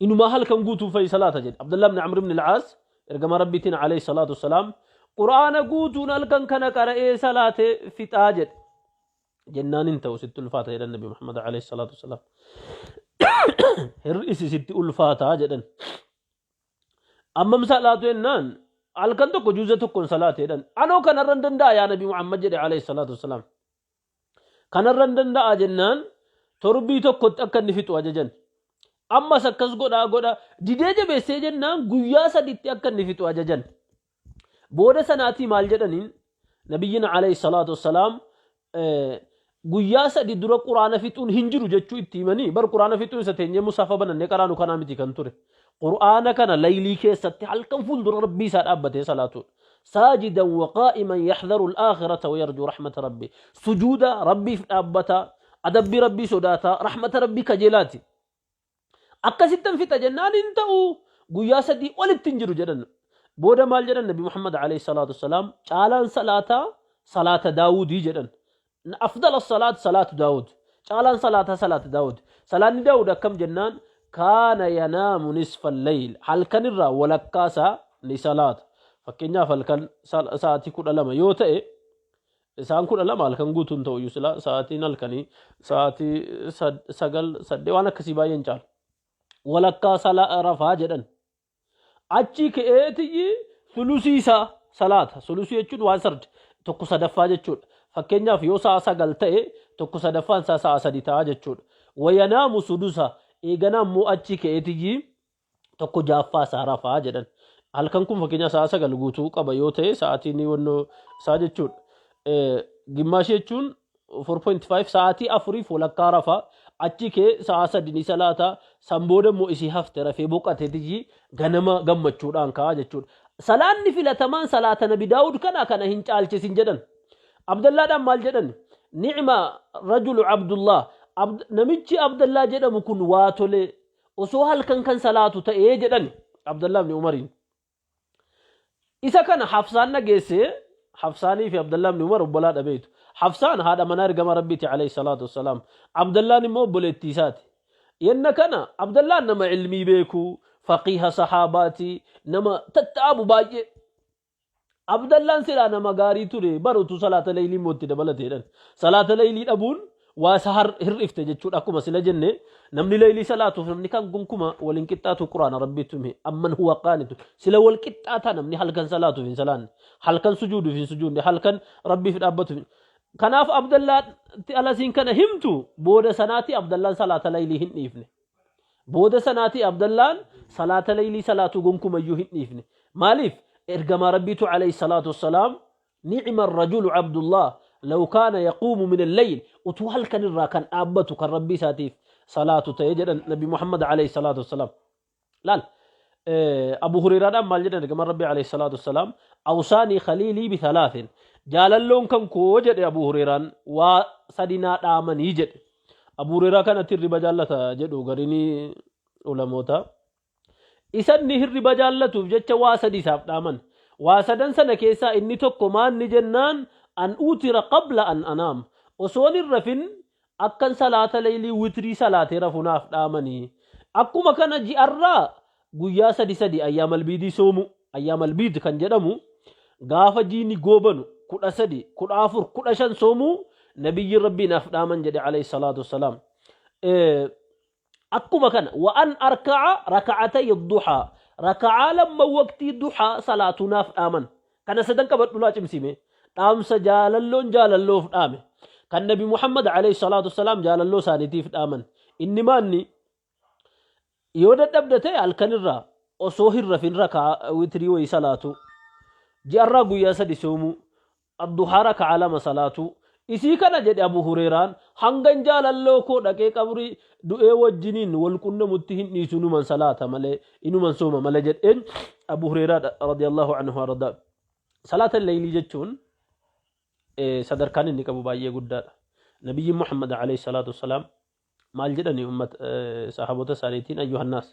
Inumaa halkan guutuu fa'i salaata jedhe. Abdullah ibn Amr ibn al-Aas ergama Rabbiitiin alayhi salaatu wassalaam Qur'aana guutuun halkan kana qara'ee salaate fixaa jedhe. Jennaan hin ta'u sitti ulfaata jedhan Nabi Muhammad alayhi salaatu wassalaam. Hir'isi sitti ulfaataa jedhan. Ammam salaatu jennaan halkan tokko juuza tokkoon salaate jedhan. Anoo kanarra hin danda'a yaa Nabi Muhammad jedhe alayhi salaatu wassalaam. Kanarra hin danda'a jennaan torbii tokkotti akka inni fixu ajajan. Ammas akkas godhaa godha didee jabeessee jennaan guyyaa saditti akka inni fixu ajajan. Booda sanaatii maal jedhaniin nabiyyiin alayhi salaatu wassalaam guyyaa sadi dura quraana fixuun hin jiru jechuu itti himanii bar quraana fixuun isa teenyee musaafa banannee qaraanu kanaa miti kan ture. Qur'aana kana laylii keessatti halkan fuuldura Rabbii isaa dhaabbatee salaatuudha. Saajidan wa qaa'iman yaxdaru al-aakhirata wa yarjuu rahmata Rabbi. Sujuuda Rabbiif dhaabbata, adabbii Rabbii sodaata, rahmata Rabbii kajeelaati. Akkasittan fixa jennaan hin ta'u guyyaa 3 olitti hin jiru jedhan. Booda maal jedhan Nabi Muhammad alayhi salaatu wassalaam caalaan salaataa salaata Daawudii jedhan. Afdala salaat salaatu Daawud. Caalaan salaataa salaata Daawud. Salaanni Daawud akkam jennaan kaana yanaamu nisfa layl halkan irraa walakkaa isaa ni salaata. Fakkeenyaaf halkan sa'aatii 12 yoo ta'e isaan 12 halkan guutuu hin ta'u iyyuu sila sa'aatiin halkanii sa'aatii 9 8 waan akkasii baay'een caalu. Walakkaa sala rafaa jedhan. Achii ka'eetiyyi sulusii isaa salaata. Sulusii jechuun waan sard tokko sadaffaa jechuudha. Fakkeenyaaf yoo sa'a 9 ta'e tokko sadaffaan isaa sa'a 3 ta'a jechuudha. Wayanaamu sudusa eeganaa immoo achii ka'eetiyyi tokko jaaffaa isaa rafaa jedhan. Halkan kun fakkeenyaaf sa'a 9 guutuu qaba yoo ta'e sa'aatiin wannoo isaa jechuudha. Gimmaashii jechuun 4.5 sa'aatii afuriif walakkaa rafa achi kee sa'a 3 ni salaata san booda immoo isii hafte rafee boqate tiyyi ganama gammachuudhaan ka'a jechuudha. Salaanni filatamaan salaata Nabi Daawud kana kana hin caalchisin jedhan. Abdallaadhaan maal jedhan? Ni'ma rajulu Abdullah. Namichi Abdallaa jedhamu kun waa tole osoo halkan kan salaatu ta'ee jedhan Abdallaa ibn Umariin. Isa kana Hafsaan dhageesse, Hafsaanii fi Abdallah ibn Umar obbolaa dha beektu. Hafsaan haadha manaa ergamaa Rabbiiti alayhi salaatu wassalaam. Abdallaan immoo obboleettii isaati. Yenna kana Abdallaan nama ilmii beeku, faqiiha sahaabaati, nama tattaabu baay'ee. Abdallaan silaa nama gaarii ture bar utuu salaata leeylii immoo itti dabalate jedhan. Salaata leeylii dhabuun waa isa hir'ifte jechuudha. Akkuma sila jenne namni leeylii salaatuuf namni kan gonkuma wal hin qixxaatu Quraana Rabbiitu hime. Amman huwa qaanitu. Sila wal qixxaataa namni halkan salaatuuf hin salaanne. Halkan sujuuduuf hin sujuudne. Halkan Rabbiif dhaabbatuuf hin. Kanaaf Abdallaatti alasiin kana himtu booda sanaati Abdallaan salaata leeylii hin dhiifne. Booda sanaati Abdallaan salaata leeylii salaatuu gonkumayyuu hin dhiifne. Maaliif? Ergamaa Rabbiitu alayhi salaatu wassalaam ni'ima rajulu Abdullah law kaana yaquumu min al-layl utuu halkan irraa kan dhaabbatu kan Rabbii isaatiif salaatu ta'e jedhan Nabi Muhammad alayhi salaatu wassalaam. Laal Abu Hureyraadhaan maal jedhan ergamaan Rabbii alayhi salaatu wassalaam awsaanii khaliilii bithalaatin jaalalloon kan koo jedhe Abu Hureyraan waa sadi naa dhaamanii jedhe. Abu Hureyraa kanatti hirriba jaallata jedhu gariin ulamoota. Isa inni hirriba jaallatuuf jecha waa sadi isaaf dhaaman. Waa sadan sana keessaa inni tokko maanni jennaan an uutira qabla an anaam. Osoon hin rafin akkan salaata leylii witrii salaatee rafu naaf dhaamanii. Akkuma kana ji'arraa guyyaa sadi sadi ayyaamal biidii soomuu. Ayyaamal biid kan jedhamu gaafa jiini goobanu 13, 14, 15 soomuu nabiyyiin Rabbii naaf dhaaman jedhe alayhi salaatu wassalaam. Akkuma kana wa an arka'a raka'atay duhaa raka'aa lamman waqtii duhaa salaatuu naaf dhaaman. Kana sadan qabadhu laa cimsime. Dhaamsa jaalalloon jaalalloof dhaame. Kan Nabi Muhammad alayhi salaatu wassalaam jaalalloo isaaniitiif dhaaman. Inni maanni yoo dadhabda ta'e halkan irraa osoo hin rafin rakaa witrii wayii salaatuu. Ji'arraa guyyaa sadi soomuu. Adduhaa raka'aa lama salaatuu. Isii kana jedhe Abu Hureeraan hangan jaalalloo koo dhaqee qabrii du'ee wajjiniin wal qunnamutti hin dhiisu inuman salaata malee inuman sooma malee jedheen Abu Hureeraadha radiyallahu anhu ardaa. Salaata leeylii jechuun sadarkaan inni qabu baay'ee guddaadha. Nabiyyiin Muhammad alayhi salaatu wassalaam maal jedhani ummat sahaabota isaaniitiin ayyuhannaas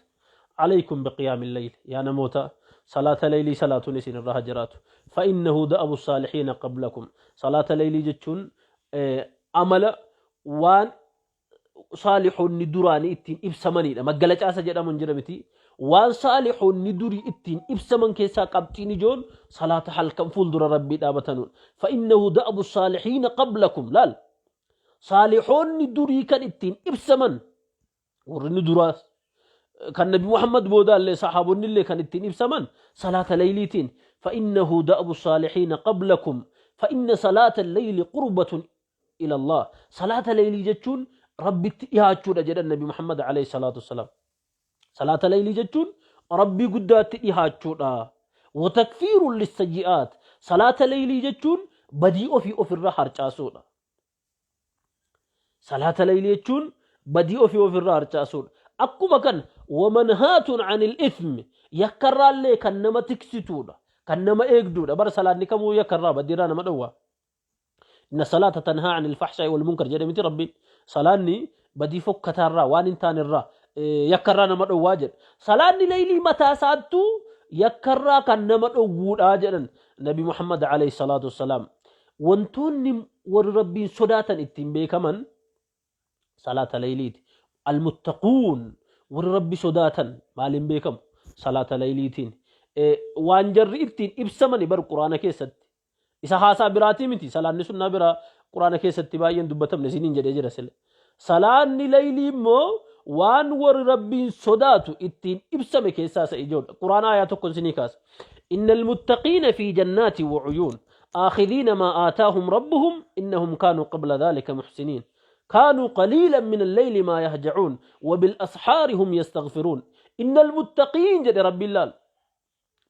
alaykum biqiyaamil layl yaa namoota salaata laylii salaatuun isin irra haa jiraatu fa innahu da'abu saalihiina qablakum salaata laylii jechuun amala waan saalihonni duraanii ittiin ibsamanidha maggalacaasa jedhamu hin jira miti waan saalihonni durii ittiin ibsaman keessaa qabxiin ijoon salaata halkan fuuldura rabbii dhaabatanudha fa innahu da'abu saalihiina qablakum laal Saalihoonni durii kan ittiin ibsaman warri nu duraas kan Nabi Muhammad boodaallee sahaabonni illee kan ittiin ibsaman salaata layliitiin fa'innahu da'bu saalihiina qablakum fa'inna salaata layli qurbatun ila Allah salaata laylii jechuun Rabbitti dhihaachuudha jedhan Nabi Muhammad alayhi salaatu wassalaam. Salaata laylii jechuun Rabbii guddaatti dhihaachuudha. Watakfiirun lissayyi'aat. Salaata laylii jechuun badii ofii ofirra harcaasuudha. Salaata laylii jechuun badii ofii ofirra harcaasuudha. Akkuma kana Wamanhaatun anil ithmi, yakkarraallee kan nama tiksituudha, kan nama eegduudha. Bara salaanni kamuu yakkarraa badiirraa nama dhowwa. Inna salaata tanhaa anil fahshaa'i wal munkar jedhe miti Rabbiin. Salaanni badii fokkataarraa, waan hin taanerraa, yakkarraa nama dhowwaa jedhe. Salaanni leeylii mataa isaattuu yakkarraa kan nama dhowwuudha jedhan Nabi Muhammad alayhi salaatu wassalaam. Wantoonni warri Rabbiin sodaatan ittiin beekaman salaata layliiti. Almuttaquun, warri Rabbi sodaatan maaliin beekamu? Salaata layliitiin. Waan jarri ittiin ibsamani bar Quraana keessatti. Isa haasaa biraatii miti, salaanni sunnaa biraa Quraana keessatti baay'een dubbatamne isiniin jedhee jira sila. Salaanni laylii immoo waan warri Rabbiin sodaatu ittiin ibsame keessaa isa ijoodha. Quraana aayaa tokkon isinii kaasa. Innal muttaqiina fi jannaati wa uyuun. Aakhidhiina maa aataahum rabbuhum innahum kaanuu qabla dhaalika muhsiniin. Kaanuu qaliilan min alleyli maa yahjacuun wa bil ashaari hum yastaghfiruun. Innal muttaqiin jedhe Rabbiin laal.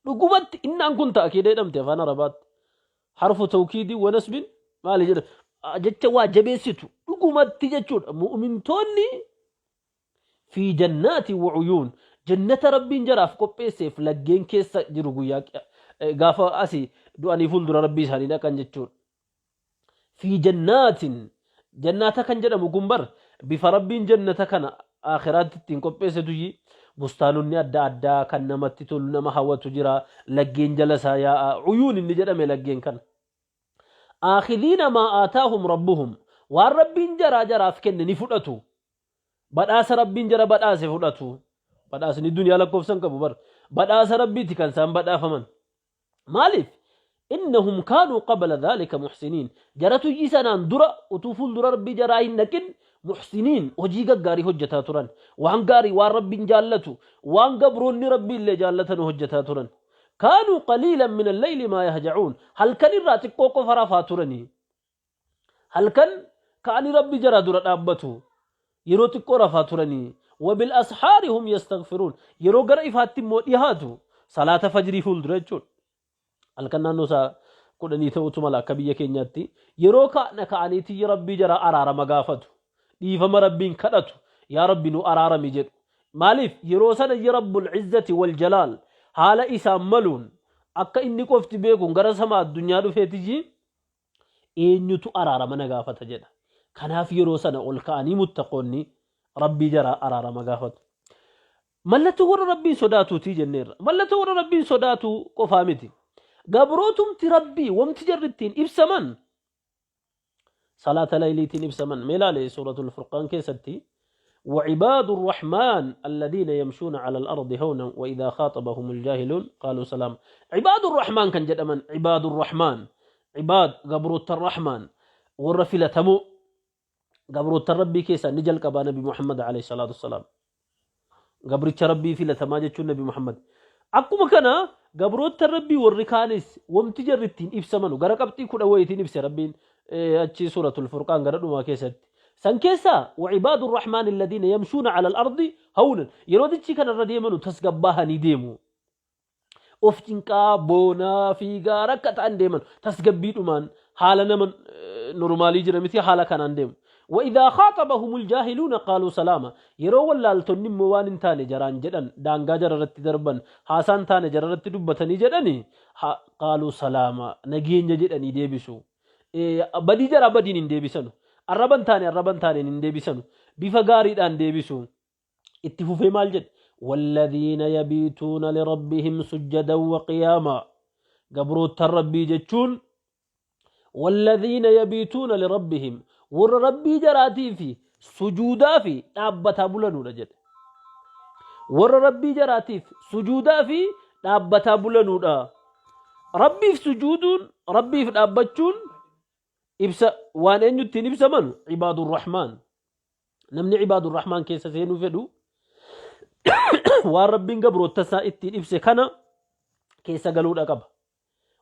Dhugumatti innaan kun ta'kiida jedhamti afaan Arabaatti. Harfu tawkiidii wa nasbin maali jedha jecha waa jabeessitu dhugumatti jechuudha. Mu'mintoonni fi jannaati wa uyuun, jannata Rabbiin jaraaf qopheesseef laggeen keessa jiru guyyaa gaafa asi du'anii fuuldura Rabbii isaanii dhaqan jechuudha. Fi jannaatin, jannaata kan jedhamu kun bar bifa Rabbiin jannata kana aakhiraatti ittiin qopheessetu yi bustaanonni adda addaa kan namatti tolu nama hawwatu jira, laggeen jala isaa yaa'a. Uyuun inni jedhame laggeen kana. Aakhidhiina maa aataahum rabbuhum, waan Rabbiin jaraa jaraaf kenne ni fudhatu. Badhaasa Rabbiin jara badhaase fudhatu. Badhaasni duniyaa lakkoofsa hin qabu bar. Badhaasa Rabbiiti kan isaan badhaafaman. Maaliif? Innahum kaanuu qabla dhaalika muhsiniin. Jaratu sanaan dura utuu fuuldura Rabbii jaraa hin dhaqin muhsiniin, hojii gaggaarii hojjetaa turan. Waan gaarii, waan Rabbiin jaallatu, waan gabroonni Rabbii illee jaallatan hojjetaa turan. Kaanuu qaliilan min alleyli maa yahjacuun. Halkan irraa xiqqoo qofa rafaa turanii. Halkan ka'anii Rabbi jaraa dura dhaabbatu. Yeroo xiqqoo rafaa turanii. Wabil ashaari hum yastaghfiruun. Yeroo gara ifaatti immoo dhihaatu, salaata fajrii fuuldura jechuudha. Halkan naannoo isaa 10 ta'utu mala akka biyya keenyaatti. Yeroo ka'na ka'aniitii Rabbii jaraa araarama gaafatu. Dhiifama Rabbiin kadhatu. Yaa Rabbi nu araarami jedhu. Maaliif? Yeroo sana ya Rabbul Izzati wal Jalaal haala isaan maluun akka inni qofti beekuun gara sama addunyaa dhufeetiyyi eenyutu araarama na gaafata jedha. Kanaaf yeroo sana ol ka'anii muttaqoonni Rabbii jaraa araarama gaafatu. Mallattoo warra Rabbiin sodaatuuti jenneerra. Mallattoo warra Rabbiin sodaatu qofaa miti. Gabrootumti Rabbii wamti jarri ittiin ibsaman salaata layliitiin ibsaman. Mee ilaali suuratul Furqaan keessatti: وعباد الرحمن الذين يمشون على الأرض هونا وإذا خاطبهم الجاهلون قالوا سلام. عباد الرحمن kan jedhaman، عباد الرحمن، عباد gabroota الرحمن، warra filatamoo gabroota Rabbii keessaa ni jalqabaa Nabi Muhammad alayhi salaatu wassalaam. Gabricha Rabbii filatamaa jechuun Nabi Muhammad. Akkuma kana gabroota Rabbii warri kaanis wamti jarri ittiin ibsamanu gara qabxii 10 wayitiin ibse Rabbiin achi suuratul Furqaan gara dhumaa keessatti. San keessaa وعباد الرحمن الذين يمشون على الأرض هونا, yeroo dachii kanarra deemanu tasgabbaahanii deemu. Of cinqaa boonaa fiigaa rakkataan deeman, tasgabbiidhumaan haala nama normaalii jira miti, haala kanaan deemu. وإذا خاطبهم الجاهلون قالوا سلاما, yeroo wallaaltonni immoo waan hin taane jaraan jedhan, daangaa jararratti darban, haasaan taane jararratti dubbatanii jedhani, قالوا سلاما, nageenya jedhanii deebisu. Badii jaraa badiin hin deebisanu. Arraban taane arraban taaneen hin deebisanu. Bifa gaariidhaan deebisu. Itti fufee maal jedhe? والذين يبيتون لربهم سجدا وقياما, gabroottan Rabbii jechuun والذين يبيتون لربهم, warra Rabbii jaraatii fi sujuudaa fi dhaabbataa bulanuudha jedhe. Warra Rabbii jaraatiif sujuudaa fi dhaabbataa bulanuudha. Rabbiif sujuuduun, Rabbiif dhaabbachuun ibsa waan eenyuttiin ibsaman? عباد الرحمن. Namni عباد الرحمن keessa seenuu fedhu waan Rabbiin gabroota isaa ittiin ibse kana keessa galuudha qaba.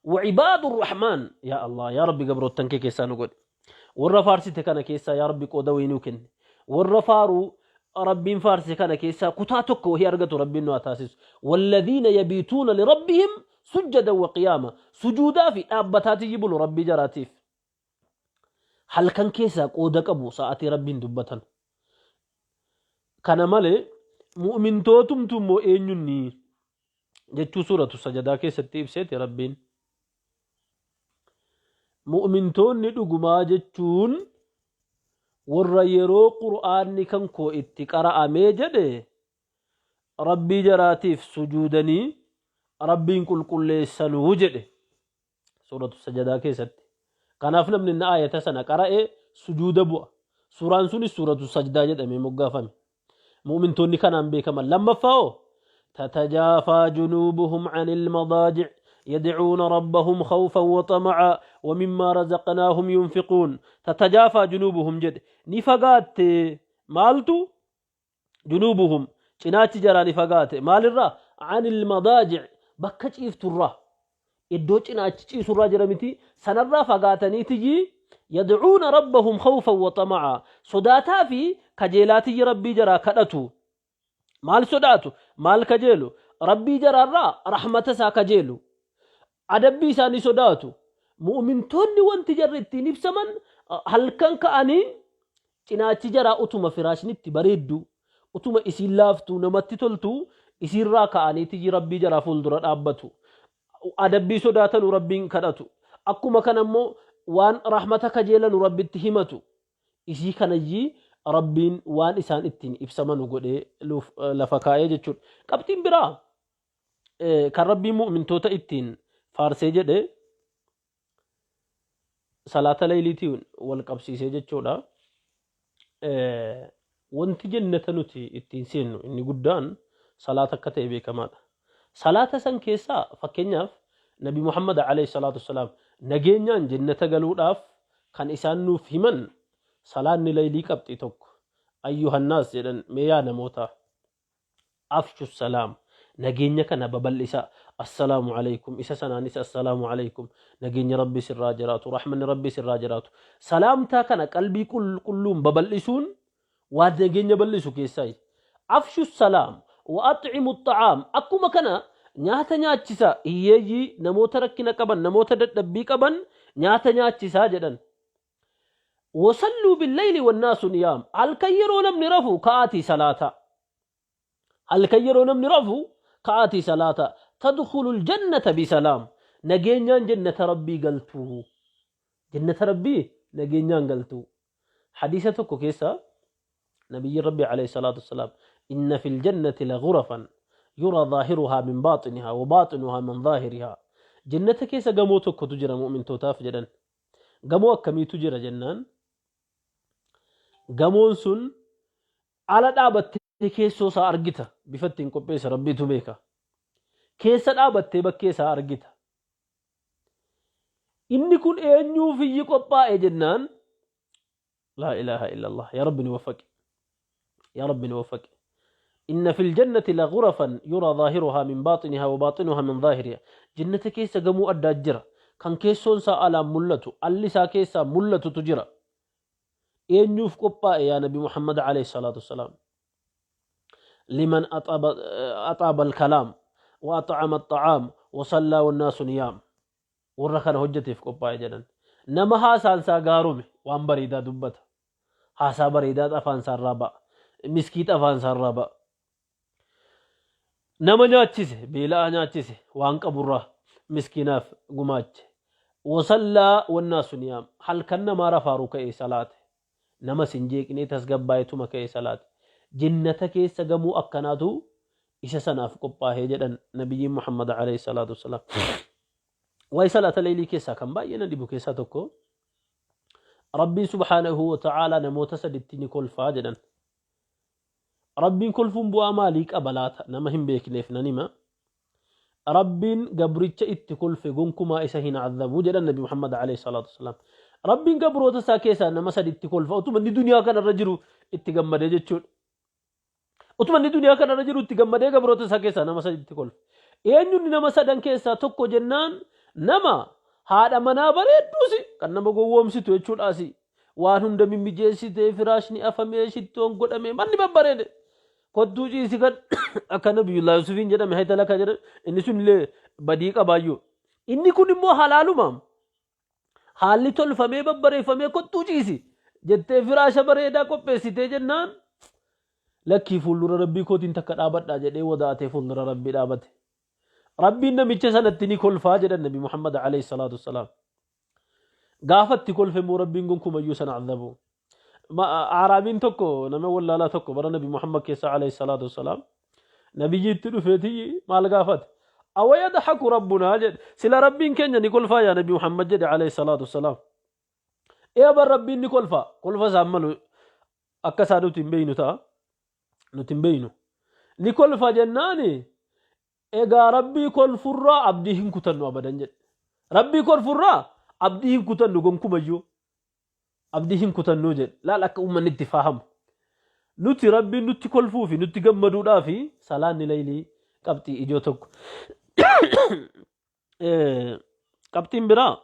وعباد الرحمن, yaa Allah, yaa Rabbi, gabroottan kee keessaa nu godhe. Warra faarsite kana keessaa, yaa Rabbi, qooda wayii nuu kenne. Warra faaruu Rabbiin faarse kana keessaa kutaa tokko wahii argatu Rabbiin nu haa taasisu. والذين يبيتون لربهم سجدا وقياما, sujuudaa fi dhaabbataatii bulu Rabbii jaraatiif. Halkan keessaa qooda qabu sa'aatii Rabbiin dubbatan. Kana malee Mu'mintootumtu immoo eenyunni jechuu suuratu sajadaa keessatti ibseeti Rabbiin. Mu'mintoonni dhugumaa jechuun warra yeroo Qur'aanni kan koo itti qara'amee jedhe Rabbii jaraatiif sujuudanii Rabbiin qulqulleessanuu jedhe suuratu sajadaa keessatti. Kanaaf namni inni aayata sana qara'e sujuuda bu'a. Suuraan sunis suuratu sajdaa jedhamee moggaafame. Mu'mintoonni kanaan beekaman. Lammaffaa hoo? Tatajaafaa junuubuhum anil madaajic yadcuuna rabbahum khawfan wa xamacaa wa mimmaa razaqnaahum yunfiquun. Tatajaafaa junuubuhum jedhe. Ni fagaatte maaltu? Junuubuhum cinaachi jaraa ni fagaate. Maalirraa? Anil madaajic bakka ciifturraa. Iddoo cinaachi ciisurraa jira miti sanarraa fagaataniitiyyi yadcuuna rabbahum khawfan wa xamacaa sodaataa fi kajeelaatiyyi rabbii jaraa kadhatu. Maal sodaatu? Maal kajeelu? Rabbii jaraarraa rahmata isaa kajeelu, adabbii isaa ni sodaatu. Mu'mintoonni wanti jarri ittiin ibsaman halkan ka'anii cinaachi jaraa utuma firaashni itti bareeddu, utuma isiin laaftuu namatti toltu isiirraa ka'aniitiyyi rabbii jaraa fuuldura dhaabbatu. Adabbii sodaatanu rabbiin kadhatu. Akkuma kana immoo waan rahmata kajeelanu rabbitti himatu. Isii kanayyii rabbiin waan isaan ittiin ibsamanu godhee lafa kaa'ee jechuudha. Qabxiin biraa kan rabbiin mu'mintoota ittiin faarsee jedhe salaata layliitiin wal qabsiisee jechuudha. Wanti jannata nuti ittiin seennu inni guddaan salaata akka ta'e beekamaadha. Salaata san keessaa fakkeenyaaf Nabi Muhammad alayhi salaatu wassalaam nageenyaan jannata galuudhaaf kan isaan nuuf himan salaanni laylii qabxii tokko. Ayyuhannaas jedhan, mee yaa namootaa. Afshu salaam, nageenya kana babal'isaa. Assalaamu alaykum, isa sanaanis assalaamu alaykum, nageenya Rabbii sirraa jiraatu, rahmanni Rabbii sirraa jiraatu. Salaamtaa kana qalbii qulqulluun babal'isuun waan nageenya bal'isu keessaayi. Afshu salaam wa at'imu xa'aam, akkuma kana nyaata nyaachisaa, hiyyeeyyii, namoota rakkina qaban, namoota dadhabbii qaban nyaata nyaachisaa jedhan. Wasalluu billayli wannaasu niyaam. Halkan yeroo namni rafu ka'aatii salaataa. Halkan yeroo namni rafu ka'aatii salaataa. Tadkhulul jannata bisalaam. Nageenyaan jannata Rabbii galtuu. Jannata Rabbii nageenyaan galtuu. Hadiisa tokko keessa Nabiyyiin Rabbii alayhi salaatu wassalaam inna fil jannati la ghurafan yura zaahiruhaa min baaxinihaa wa baaxinuhaa min zaahirihaa. Jannata keessa gamoo tokkotu jira mu'mintootaaf jedhan. Gamoo akkamiitu jira jennaan gamoon sun ala dhaabattee keessoo isaa argita. Bifa ittiin qopheesse Rabbiitu beeka. Keessa dhaabattee bakkee isaa argita. Inni kun eenyuuf iyyi qophaa'e jennaan Laa ilaaha illallah. Yaa Rabbi nu waffaqi. Yaa Rabbi nu waffaqi. Inna fil jannati la ghurafan yura zaahiruhaa min baaxinihaa wa baaxinuhaa min zaahirihaa. Jannata keessa gamoo addaa jira. Kan keessoon isaa alaan mul'atu, alli isaa keessaa mul'atutu jira. Eenyuuf qophaa'e yaa Nabi Muhammad alayhi salaatu wassalaam? Liman axaaba al-kalaam wa at'ama at-ta'aam wa sallaa wan-naasu niyaam. Warra kana hojjateef qophaa'e jedhan. Nama haasaan isaa gaarome waan bareedaa dubbata. Haasaa bareedaat afaan isaa irraa ba'a. Miskiit afaan isaa irraa ba'a. Nama nyaachise, beela'aa nyaachise, waan qaburraa miskiinaaf gumaache. Wasallaa wannaasu niyaam. Halkan namaa rafaaru ka'ee salaate. Namas hin jeeqnee tasgabbaa'etuma ka'ee salaate. Jennata keessa gamoo akkanaatu isa sanaaf qophaa'e jedhan Nabiyyiin Muhammad alayhi salaatu wassalaam. Waa'ee salaata leeylii keessaa kan baay'ee na dhibu keessaa tokko Rabbiin subhaanahu wa ta'aalaa namoota saditti ni kolfaa jedhan. Rabbiin kolfuun bu'aa maalii qaba laata nama hin beekneef nan hima. Rabbiin gabricha itti kolfe gonkumaa isa hin azabu jedhan Nabi Muhammad alayhi salaatu wassalaam. Rabbiin gabroota isaa keessaa nama saditti kolfa utuma inni duniyaa kanarra jiru itti gammadee jechuudha. Utuma inni duniyaa kanarra jiru itti gammadee gabroota isaa keessaa nama saditti kolfe. Eenyunni nama sadan keessaa tokko jennaan nama haadha manaa bareedduusi kan nama gowwoomsitu jechuudhaasi. Waan hunda mimmijeessitee firaashni afamee shittoon godhamee manni babbareede. Kottuu ciisi kan akka Nabiyullaa Yusufiin jedhame haytala kan jedhame inni sun illee badii qabaayyuu. Inni kun immoo halaaluma haalli tolfamee babbareeffamee kottuu ciisi jettee firaasha bareedaa qopheessitee jennaan Lakkii fuuldura Rabbii kootiin takka dhaabadhaa jedhee wadaa'atee fuuldura Rabbii dhaabate. Rabbiin namicha sanatti ni kolfaa jedhan Nabi Muhammad alayhi salaatu wassalaam. Gaafa itti kolfe immoo Rabbiin gonkumayyuu sana azabu. Aaraabiin tokko nama wallaalaa tokko bara Nabi Muhammad keessa alayhi salaatu wassalaam nabiyyi itti dhufeeti maal gaafate? Awa yadhaku rabbunaa jedhe. Sila Rabbiin keenya ni kolfaa yaa Nabi Muhammad jedhe alayhi salaatu wassalaam. Ee bar Rabbiin ni kolfa. Kolfa isaan malu akka isaa nuti hin beeynu ta'a. Nuti hin beeynu. Ni kolfa jennaani egaa Rabbii kolfurraa abdii hin kutannu abadan jedhe. Rabbii kolfurraa abdii hin kutannu gonkumayyuu. Abdii hin kutannuu jedhe. Laal akka uummanni itti fahamu. Nuti Rabbiin nutti kolfuu fi nutti gammaduudhaa fi salaanni laylii qabxii ijoo tokko. Qabxiin biraa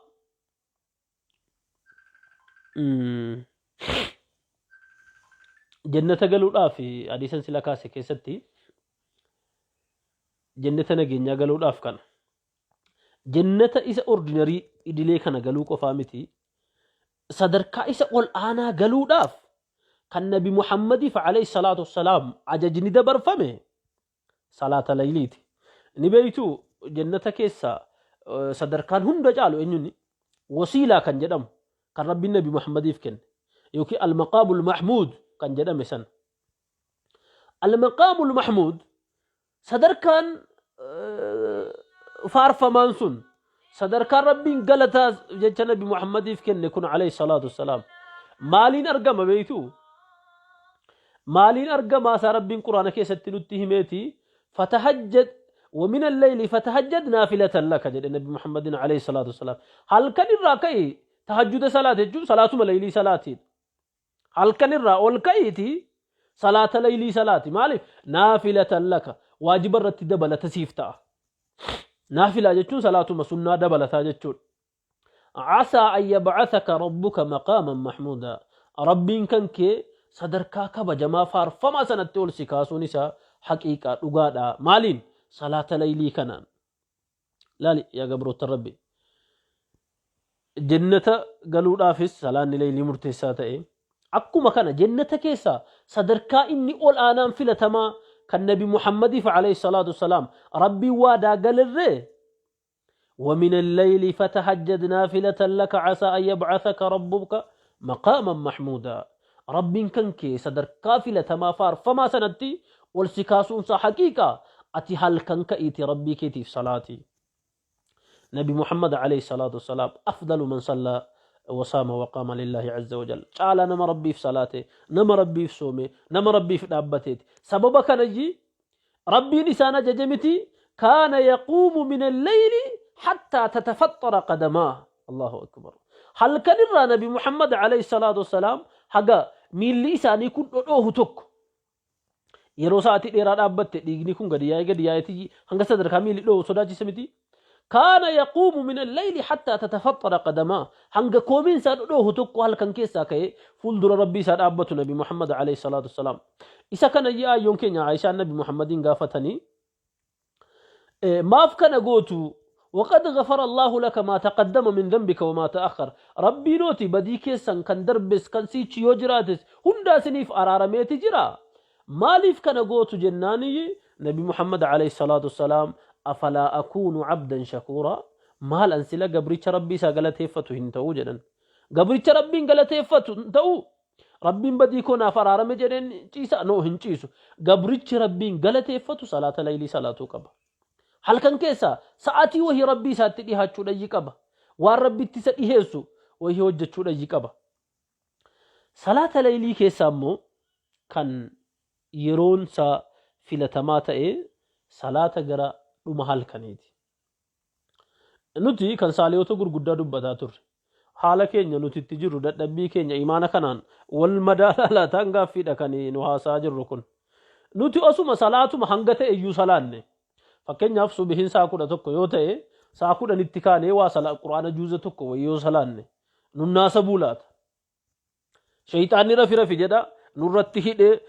jannata galuudhaaf hadiisan sila kaase keessatti jannata nageenyaa galuudhaaf kana jannata isa ordinarii idilee kana galuu qofaa miti sadarkaa isa ol aanaa galuudhaaf kan nabi Muhammadiif alayhi salaatu wassalaam ajajni dabarfame salaata layliiti. Ni beektu jannata keessa sadarkaan hunda caalu eenyuni? Wasiilaa kan jedhamu kan Rabbiin Nabi Muhammadiif kenne yookiin al-maqaamul mahmuud kan jedhame sana. Al-maqaamul mahmuud sadarkaan faarfamaan sun sadarkaan Rabbiin galataa jecha Nabi Muhammadiif kenne kun alayhi salaatu wassalaam maaliin argama beektu? Maaliin argamaa isaa Rabbiin Qur'aana keessatti nutti himeeti fatahajjad wa min al-layli fatahajjad naafilatan laka jedhe Nabi Muhammadin alayhi salaatu wassalaam. Halkan irraa ka'i tahajjuda salaate jechuun salaatuma laylii salaatiidha. Halkan irraa ol ka'iiti salaata laylii salaati. Maaliif? Naafilatan laka waajiba irratti dabalata siif ta'a. Naafilaa jechuun salaatuma sunnaa dabalataa jechuudha. Casaa an yabcathaka rabbuka maqaaman mahmuudaa. Rabbiin kan kee sadarkaa kabajamaa faarfamaa sanatti ol si kaasuun isaa haqiiqaa dhugaadha. Maaliin? Salaata laylii kanaan. Laali yaa gabroottan Rabbi. Jannata galuudhaafis salaanni laylii murteessaa ta'e. Akkuma kana jannata keessaa sadarkaa inni ol aanaan filatamaa kan Nabi Muhammadiif alayhi salaatu wassalaam Rabbiin waadaa galerree ومن الليل فتهجد نافلة لك عسى أن يبعثك ربك مقاما محمودا ربين كنكي صدر كافلة ما فار فما سنتي والسكاسون حقيقة أتي هل كنك إيتي ربي كيتي في صلاتي نبي محمد عليه الصلاة والسلام أفضل من صلى وصام وقام لله عز وجل تعالى نما ربي في صلاته نما ربي في صومه نما ربي في دابته سبب كان يجي Rabbiin isaan ajaje miti kaana yaquumu min alleyli hattaa tatafaxxara qadamaah Allahu akbar halkan irraa nabi Muhammad alayhi salaatu wassalaam haga miilli isaanii kun dhodhoohu tokko yeroo sa'aatii dheeraa dhaabbatte dhiigni kun gadi yaa'ee gadi yaa'eeti hanga sadarkaa miilli dhohu sodaachisa miti kaana yaquumu min alleyli hattaa tatafaxxara qadamaa hanga koomeen isaa dhodhoohu tokko halkan keessaa ka'ee fuuldura rabbii isaa dhaabbatu nabi Muhammad alayhi salaatu wassalaam isa kana yi aayyoon keenya Aayishaan nabi Muhammadiin gaafatanii maaf kana gootu waqad ghafara Allahu laka maa taqaddama min dhanbika wa maa ta'akhkhar rabbiin ooti badii keessan kan darbes kan siichi yoo jiraates hundaa isiniif araarameeti jira Maaliif kana gootu jennaaniyyi Nabi Muhammad alayhi salaatu wassalaam afalaa akuunu abdan shakuuraa maal an sila gabricha Rabbii isaa galateeffatu hin ta'uu jedhan. Gabricha Rabbiin galateeffatu hin ta'uu? Rabbiin badii koo naaf araarame jedheen ciisa? No hin ciisu. Gabrichi Rabbiin galateeffatu salaata laylii salaatuu qaba. Halkan keessaa sa'atii wahii Rabbii isaatti dhihaachuu dhayyi qaba. Waan Rabbitti isa dhiheessu wahii hojjechuu dhayyi qaba. Salaata laylii keessaa immoo kan yeroon isaa filatamaa ta'e salaata gara dhuma halkaniiti. Nuti kan saalihoota gurguddaa dubbataa turre. Haala keenya nuti itti jirru dadhabbii keenya imaana kanaan wal madaalaa laataan gaaffiidha kan nu haasa'aa jirru kun. Nuti osuma salaatuma hanga ta'e iyyuu salaanne. Fakkeenyaaf subihin sa'a 11 yoo ta'e sa'a 10tti kaanee waa sala quraana juuza tokko wayii yoo salaanne nunnaasabuu laata. Sheyxaanni rafi rafi jedha nurratti hidhee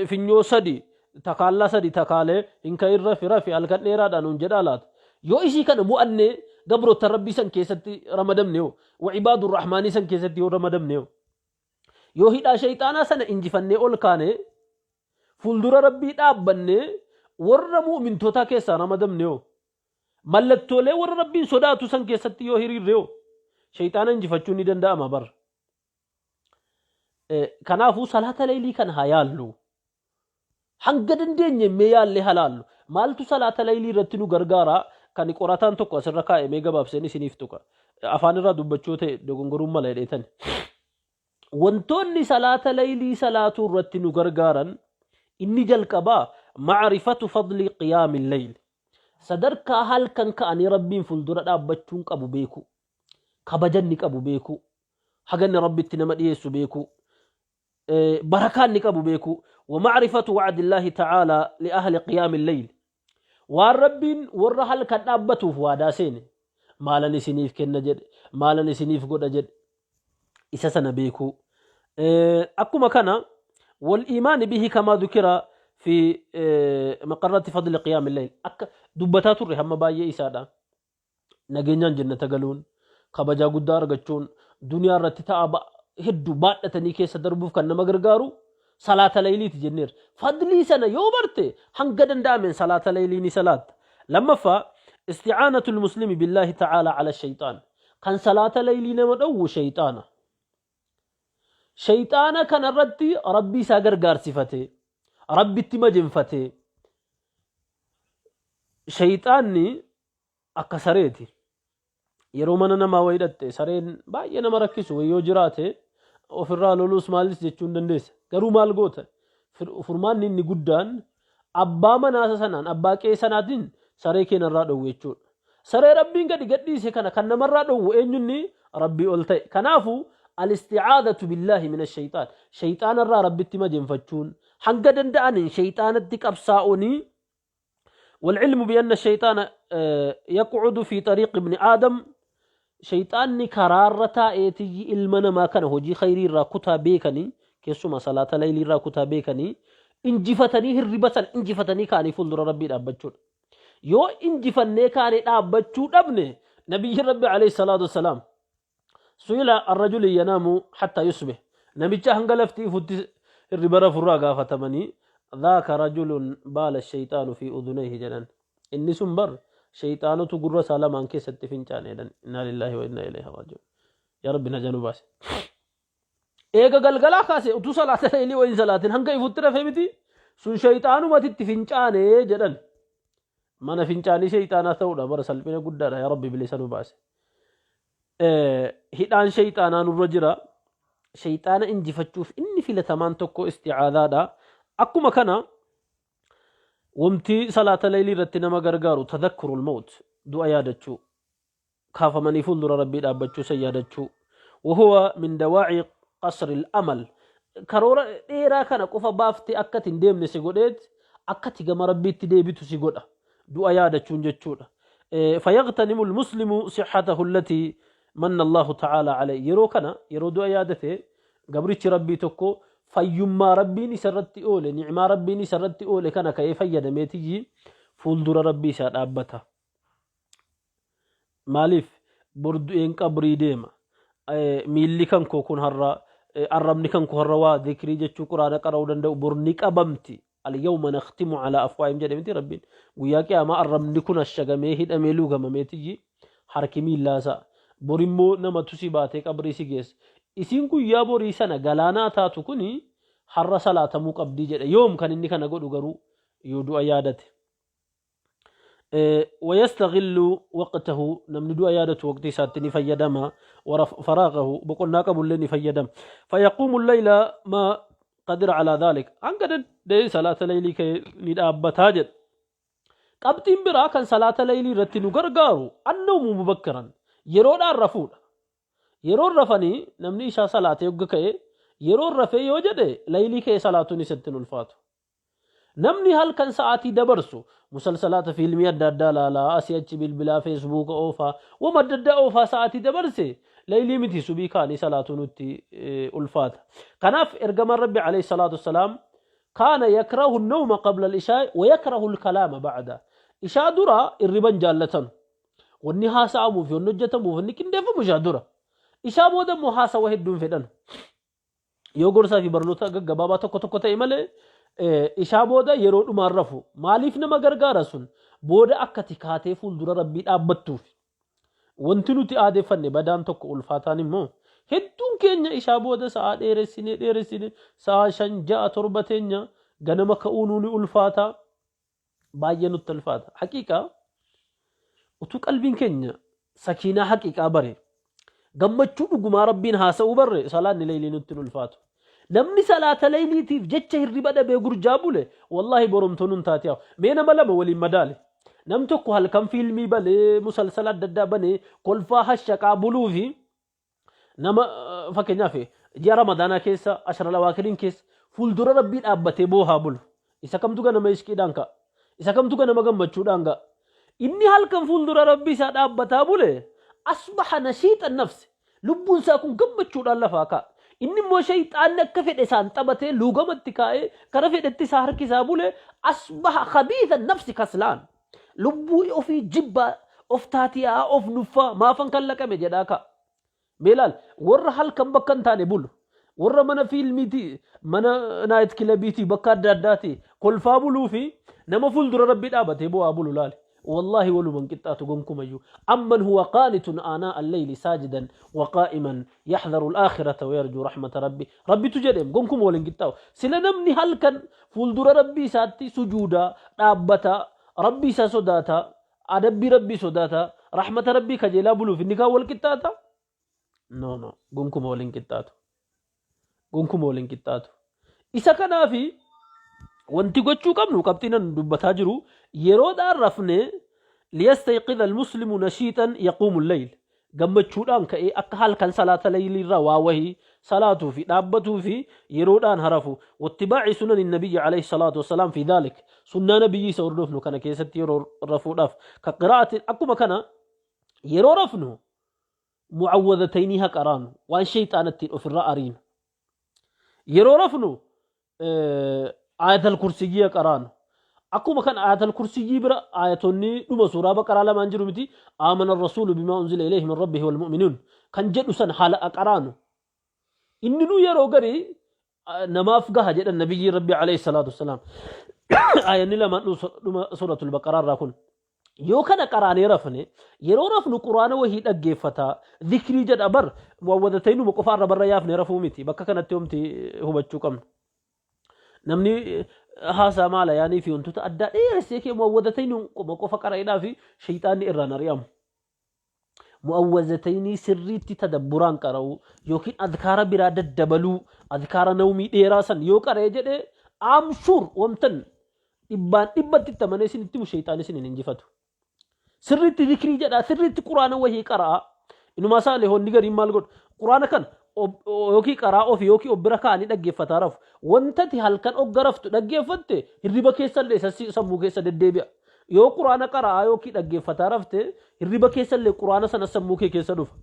finyoo sadi takaallaa sadi takaalee hin ka'in rafi rafi halkan dheeraadha nuun jedhaa laata. Yoo isii kana mo'annee gabroottan rabbii san keessatti ramadamne hoo wa ibaadu rahmaanii san keessatti yoo ramadamne hoo yoo hidhaa sheyxaanaa sana injifannee ol kaane Fuuldura Rabbii dhaabbannee warra mu'mintootaa keessaa ramadamne hoo? Mallattoolee warra Rabbiin sodaatu san keessatti yoo hiriirre hoo? Shayxaana injifachuun ni danda'ama bar. Kanaafuu salaata leeylii kana haa yaallu. Hanga dandeenye mee yaallee haa laallu. Maaltu salaata leeylii irratti nu gargaara? Kan qorataan tokko asirra kaa'e mee gabaabseen isiniif tuqa. Afaan irraa dubbachuu ta'e dogongoruun mala jedheetani. Wantoonni salaata laylii salaatuu irratti nu gargaaran inni jalqabaa ma'rifatu fadli qiyaamil layl. Sadarkaa halkan ka'anii Rabbiin fuuldura dhaabbachuun qabu beekuu. Kabaja inni qabu beekuu. Haga inni Rabbitti nama dhiyeessu beekuu. Barakaa inni qabu beekuu. Wa ma'rifatu wa'dillaahi ta'aalaa li ahli qiyaamil layl. Waan Rabbiin warra halkan dhaabbatuuf waadaa seene. Maalan isiniif kenna jedhe, maalan isiniif godha jedhe. Isa sana beekuu. Akkuma kana wal iimaani bihi kamaa dhukira fi maqarratti fadli qiyaamil layl. Akka dubbataa turre hamma baay'ee isaadha. Nageenyaan jannata galuun, kabajaa guddaa argachuun, duniyaa irratti ta'a hedduu baadhatanii keessa darbuuf kan nama gargaaru salaata layliiti jenneerra. Fadlii sana yoo barte hanga danda'ameen salaata laylii ni salaatta. Lammaffaa, isti'aanatul muslimi billaahi ta'aalaa ala shayxaan. Kan salaata laylii nama dhowwu shayxaana. Shayxaana kanarratti Rabbii isaa gargaarsifate, Rabbitti majenfate. Shayxaanni akka sareeti. Yeroo mana namaa wayii dhaqxe sareen baay'ee nama rakkisu wayii yoo jiraate ofirraa loluus maalis jechuu hin dandeessa. Garuu maal goota? Furmaanni inni guddaan abbaa manaasa sanaan abbaa qe'ee sanaatiin saree kee narraa dhowwi jechuudha. Saree Rabbiin gadi gadhiise kana kan namarraa dhowwu eenyunni Rabbii ol ta'e. Kanaafuu al-isti'aadatu billaahi mina shayxaan. Shayxaanarraa Rabbitti majenfachuun hanga danda'aniin shayxaanatti qabsaa'uunii والعلم بأن الشيطان يقعد في طريق ابن آدم شيطانni karaarra taa'eetiyyi ilma namaa kana hojii khayrii irraa kutaa beekanii keessumaa salaata laylii irraa kutaa beekanii injifatanii hirriba san injifatanii ka'anii fuuldura rabbii dhaabbachuudha. Yoo injifannee kaanee dhaabbachuu dhabne nabiyyi rabbi alayhi salaatu wassalaam Su'ila an rajulin yanaamu hattaa yusbih. Namicha hanga lafti ifutti hirriba rafurraa gaafatamanii dhaaka rajulun baala shayxaanu fi udunayhi jedhan. Inni sun bar shayxaanotu gurra isaa lamaan keessatti fincaane jedhan. Innaa lillaahi wa innaa ilayhi raaji'uun. Yaa Rabbi najaa nu baase. Eega galgalaa kaase utuu salaata leeylii wayin salaatin hanga ifutti rafee miti sun shayxaanumati itti fincaane jedhan. Mana fincaanii shayxaanaa ta'uudha bara salphina guddaadha yaa Rabbi bilisa nu baase. Hidhaan shayxaanaa nurra jira. Shayxaana injifachuuf inni filatamaan tokko isti'aadaadha. Akkuma kana wamti salaata leeylii irratti nama gargaaru tadhakkurul mawt du'a yaadachuu. Kaafamanii fuuldura Rabbii dhaabbachuu san yaadachuu. Wahuwa min dawaa'i qasril amal. Karoora dheeraa kana qofa baaftee akka ati hin deemne si godheet akka ati gama Rabbiitti deebitu si godha. Du'a yaadachuun jechuudha. Fayaghtanimu al-muslimu sihhatahu allati manna Allahu ta'ala alayhi. Yeroo kana yeroo du'a yaadate gabrichi Rabbii tokko fayyummaa Rabbiin isarratti oole, ni'maa Rabbiin isarratti oole kana ka'ee fayyadameetiyyi fuuldura Rabbii isaa dhaabbata. Maaliif bor du'een qabrii deema. Miilli kan koo kun har'a arrabni kan koo har'a waa zikrii jechuu quraana qara'uu danda'u bor ni qabamti. Al-yawma nakhtimu ala afwaahim jedhe miti Rabbiin. Guyyaa qiyaamaa arrabni kun ashagamee hidhamee luugamameetiyyi harki miillaasaa. Bor immoo namatu si baatee qabrii si geessa. Isiin guyyaa borii sana galaanaa taatu kuni har'a salaatamuu qabdii jedhe. Yoom kan inni kana godhu garuu yoo du'a yaadate. Wayastaghillu waqtahu namni du'a yaadatu waqtii isaatti ni fayyadama faraaqahu boqonnaa qabullee ni fayyadama fayaquumu layla ma qadira alaa dhaalik hanga danda'e salaata laylii ka'ee ni dhaabbataa jedha. Qabxiin biraa kan salaata laylii irratti nu gargaaru annawmu mubakkiran yeroodhaan rafuudha. Yeroon rafanii namni ishaa salaatee hogga ka'e yeroon rafee yoo jedhe laylii ka'ee salaatuun isatti hin ulfaatu. Namni halkan sa'aatii dabarsu musalsalaata fiilmii adda addaa laalaa, asii achi bilbilaa, feesbuuka oofaa, wama adda addaa oofaa sa'aatii dabarse laylii miti subii kaanii salaatuu nutti ulfaata. Kanaaf ergamaan Rabbi alayhi salaatu wassalaam kaana yakrahu nawma qabla al-ishaa wa yakrahu al-kalaama ba'da. Ishaa dura irriban jaallatanu. Wanni haasa'amuu fi wanni hojjetamuuf wanni qindeeffamu ishaa dura. Ishaa booda immoo haasawa hedduun fedhanu. Yoo gorsaa fi barnoota gaggabaabaa tokko tokko ta'e malee Ishaa booda yeroo dhumaan rafu maaliif nama gargaara sun booda akka tikaatee fuuldura Rabbii dhaabbattuuf. Wanti nuti aadeeffanne badaan tokko ulfaataan immoo hedduun keenya ishaa booda sa'aa dheeressinee dheeressinee sa'aa 5 6 7 teenya ganama ka'uu nuuni ulfaataa baay'ee nutti ulfaata. Haqiiqaa utuu qalbiin keenya sakiinaa haqiiqaa bare gammachuu dhugumaa Rabbiin haasa'uu barre salaanni leeylii nutti hin ulfaatu. Namni salaata leyliitiif jecha hirriba dhabee gurjaa bule wallaahi boromtoo nun taate haa. Mee nama lama waliin madaali. Nam tokko halkan fiilmii banee musalsala adda addaa banee kolfaa hashaqaa buluu fi nama fakkeenyaaf ji'a Ramadaanaa keessa ashara lawaakiriin keessa fuuldura Rabbii dhaabbatee boohaa bulu. Isa kamtu ganama ishqiidhaan ka'a? Isa kamtu ganama gammachuudhaan ga'a? Inni halkan fuuldura Rabbii isaa dhaabbataa bule asbaha nashiixan nafsi. Lubbuun isaa kun gammachuudhaan lafaa ka'a. Inni immoo shayxaanni akka fedhe isaan taphatee luugamatti kaa'ee kara fedhetti isaa harkisaa bule asbaha khabiitha nafsi kaslaan. Lubbuu ofii jibbaa of taatiyaa of nuffaa maafan kan laqame jedhaa ka'a. Mee laal warra halkan bakka hin taane bulu warra mana fiilmiitii mana naayit kilabiitii bakka adda addaatii kolfaa buluu fi nama fuuldura Rabbii dhaabatee bo'aa bulu laali. Wallaahi waluma hin qixxaatu gonkumayyuu. Amman huwa qaanitun aanaa alleyli saajidan wa qaa'iman yaxdaru al-aakhirata wa yarjuu rahmata rabbi. Rabbitu jedheem gonkuma wal hin qixxaawu. Sila namni halkan fuuldura Rabbii isaatti sujuudaa dhaabbataa Rabbii isaa sodaataa adabbii Rabbii sodaataa rahmata Rabbii kajeelaa buluuf inni kaan wal qixxaata? No no gonkuma wal hin qixxaatu. Gonkuma wal hin qixxaatu. Isa kanaafi wanti gochuu qabnu qabxiin an dubbataa jiru yeroodhaan rafnee liyastayqidha almuslimu nashiixan yaquumu leyl gammachuudhaan ka'ee akka halkan salaata leyliirraa waa wahii salaatuu fi dhaabbatuu fi yeroodhaan harafu wattibaaci sunani nabiyyi alayhi salaatu wassalaam fi dhaalik sunnaa nabiyyii isa hordofnu kana keessatti yeroo rafuudhaaf ka qiraa'ati akkuma kana yeroo rafnu mu'awwadataynii ha qaraanu waan sheyxaana ittiin ofirraa ariinu yeroo rafnu ayatal kursiyyii ha qaraanu akkuma kan ayatal kursiyyii bira ayatonni dhuma suuraa baqaraa lamaan jiru miti aamana rasuulu bimaa unzila ilayhi min rabbihi wal mu'minuun kan jedhu san haala qaraanu inni nu yeroo garii namaaf gaha jedhan nabiyyiin rabbi alayhi salaatu wassalaam ayanni lamaan dhuma suuratul baqaraa irraa kun Yoo kana qaraanee rafne, yeroo rafnu Qur'aana wahii dhaggeeffataa, zikrii jedha bar mu'awwadataynuma qofa arrabarra yaafne rafuu miti. Bakka kanatti homti hubachuu qabnu. Namni haasaa maala yaanii fi wantoota addaa dheeressee kee mu'awwadataynuma qofa qara'eedhaa fi shayxaanni irraan ari'amu. Mu'awwazataynii sirriitti tadabburaan qara'uu yookiin adkaara biraa daddabaluu adkaara nawmii dheeraa san yoo qara'e jedhe I'm sure wamtan dhibbaan dhibbatti itti amanee isinitti himu shayxaan isin hin injifatu. Sirriitti zikrii jedhaa sirriitti quraana wahii qara'aa. Inumaa saalihoonni gariin maal godhu quraana kana yookiin qaraa ofii yookiin of bira kaa'anii dhaggeeffataa rafu. Wantati halkan ogga raftu dhaggeeffatte hirriba keessallee isa sammuu keessa deddeebi'a. Yoo quraana qara'aa yookiin dhaggeeffataa rafte hirriba keessallee quraana sana sammuu kee keessa dhufa.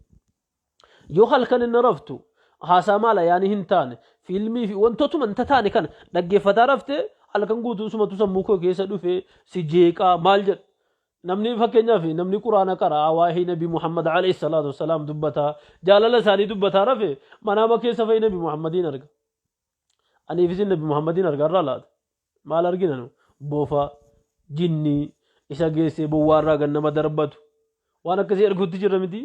Yoo halkan inni raftu haasaa maala yaani hin taane fiilmii fi wantootuma hin tataane kana dhaggeeffataa rafte halkan guutuu sumatu sammuu koo keessa dhufe si jeeqaa maal jedha. Namni fakkeenyaaf namni quraana qara'aa waa'ee Nabi Muhammad alayhi salaatu wassalaam dubbataa jaalala isaanii dubbataa rafe manaama keessa fa'i Nabi Muhammadiin arga. Aniif isin Nabi Muhammadiin argaarraa laata? Maal argina nu? Bofa, jinnii, isa geessee bowwaarraa gad nama darbatu. Waan akkasii arguutti jirra miti.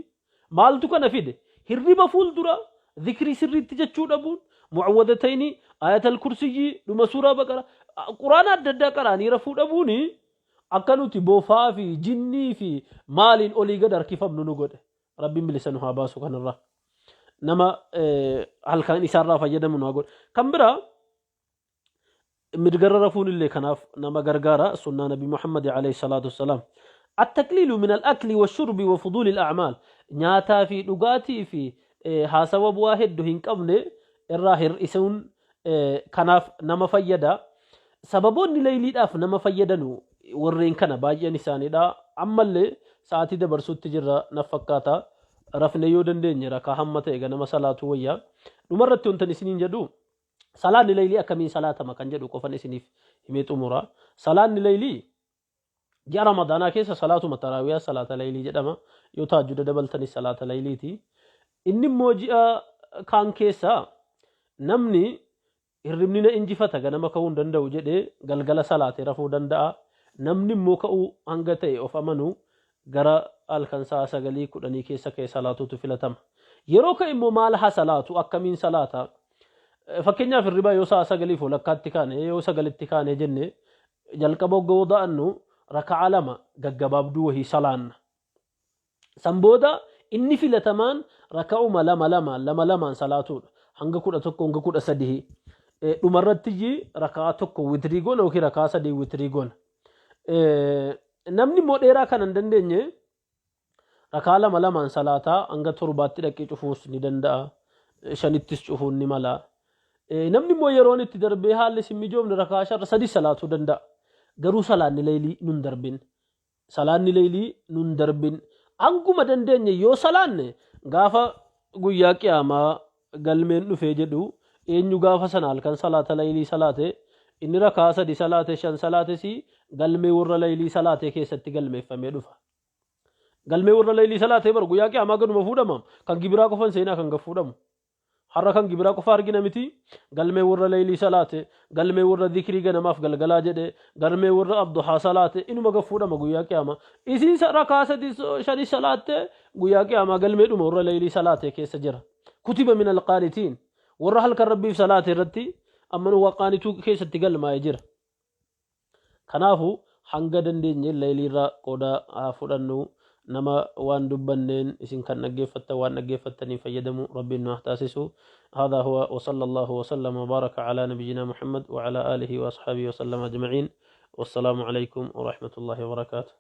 Maaltu kana fide? Hirriba fuuldura zikrii sirriitti jechuu dhabuun, mu'awwadataynii, ayatal kursiyyii, dhuma suuraa baqara, quraana adda addaa qara'anii rafuu dhabuuni akka nuti bofaa fi jinnii fi maaliin olii gad harkifamnu nu godhe. Rabbiin bilisa nu haa baasu kanarraa. Nama halkan isaarraa fayyadamu nu haa godhu. Kan biraa mirgarra rafuun illee kanaaf nama gargaara sunnaa nabi Muhammad alayhi salaatu wassalaam. Attaqliilu min al-akli wa shurbi wa fuduuli al-a'maal nyaataa fi dhugaatii fi haasawa bu'aa heddu hin qabne irraa hir'isuun kanaaf nama fayyada. Sababoonni layliidhaaf nama fayyadanu warreen kana baay'een isaaniidha. Ammallee sa'aatii dabarsuutti jirra naf fakkaata. Rafne yoo dandeenye rakaa hamma ta'e ganama salaatuu wayya. Dhumarratti wantan isiniin jedhu Salaanni laylii akkamiin salaatama kan jedhu qofan isiniif himee xumura. Salaanni laylii ji'a Ramadaanaa keessa salaatuma taraawiyaa salaata laylii jedhama. Yoo tahajjuda dabaltanis salaata layliiti. Inni immoo ji'a kaan keessa namni Hirribni na injifata ganama ka'uu hin danda'u jedhee galgala salaatee rafuu danda'a. Namni immoo ka'uu hanga ta'e of amanu gara halkan sa'a sagalii kudhanii keessa ka'e salaatuutu filatama. Yeroo ka'e immoo maal haa salaatu akkamiin salaata? Fakkeenyaaf hirribaa yoo sa'a sagaliif walakkaatti kaane yoo sagalitti kaane jenne jalqaba hogga woda'annu raka'a lama gaggabaabduu wahii salaanna. San booda inni filatamaan raka'uma lama lamaan lama lamaan salaatuudha. Hanga 11 hanga 13. Dhumarratti raka'aa tokko witrii goona yookiin raka'aa sadii witrii goona. Namni immoo dheeraa kana hin dandeenye rakaa lama lamaan salaataa hanga torbaatti dhaqee cufuus ni danda'a. Shanittis cufuun ni mala. Namni immoo yeroon itti darbee haalli isin mijoofne rakaa sharra sadii salaatuu danda'a. Garuu salaanni leeylii nun darbin. Salaanni leeylii nun darbin. Hanguma dandeenye yoo salaanne gaafa guyyaa qiyaamaa galmeen dhufee jedhu eenyu gaafa sana halkan salaata laylii salaate inni rakaa sadi salaate shan salaates galmee warra laylii salaatee keessatti galmeeffamee dhufa. Galmee warra laylii salaatee bar guyyaa qiyaamaa gaduma fuudhama kan gibiraa qofan seenaa kan gad fuudhamu. Har'a kan gibiraa qofa argina miti galmee warra laylii salaate galmee warra dhikrii ganamaaf galgalaa jedhe galmee warra abduhaa salaate inuma gad fuudhama guyyaa qiyaamaa. Isiin rakaa sadi shani salaatte guyyaa qiyaamaa galmeedhuma warra laylii salaate keessa jira. Kutiba min alqaanitiin warra halkan rabbiif salaate irratti ammanuu waqaanituu keessatti galmaa'ee jira. Kanaafu hanga dandeenye layliirraa qooda haa fudhannu. Nama waan dubbanneen isin kan dhaggeeffattan waan dhaggeeffattaniin fayyadamu Rabbiin nu haa taasisu. Hadha huwa wa sallallahu wa sallama wa baraka ala nabiyyina Muhammad wa ala alihi wa ashabihi wa sallama ajma'in. Wassalaamu alaykum wa rahmatullahi wa barakaatuh.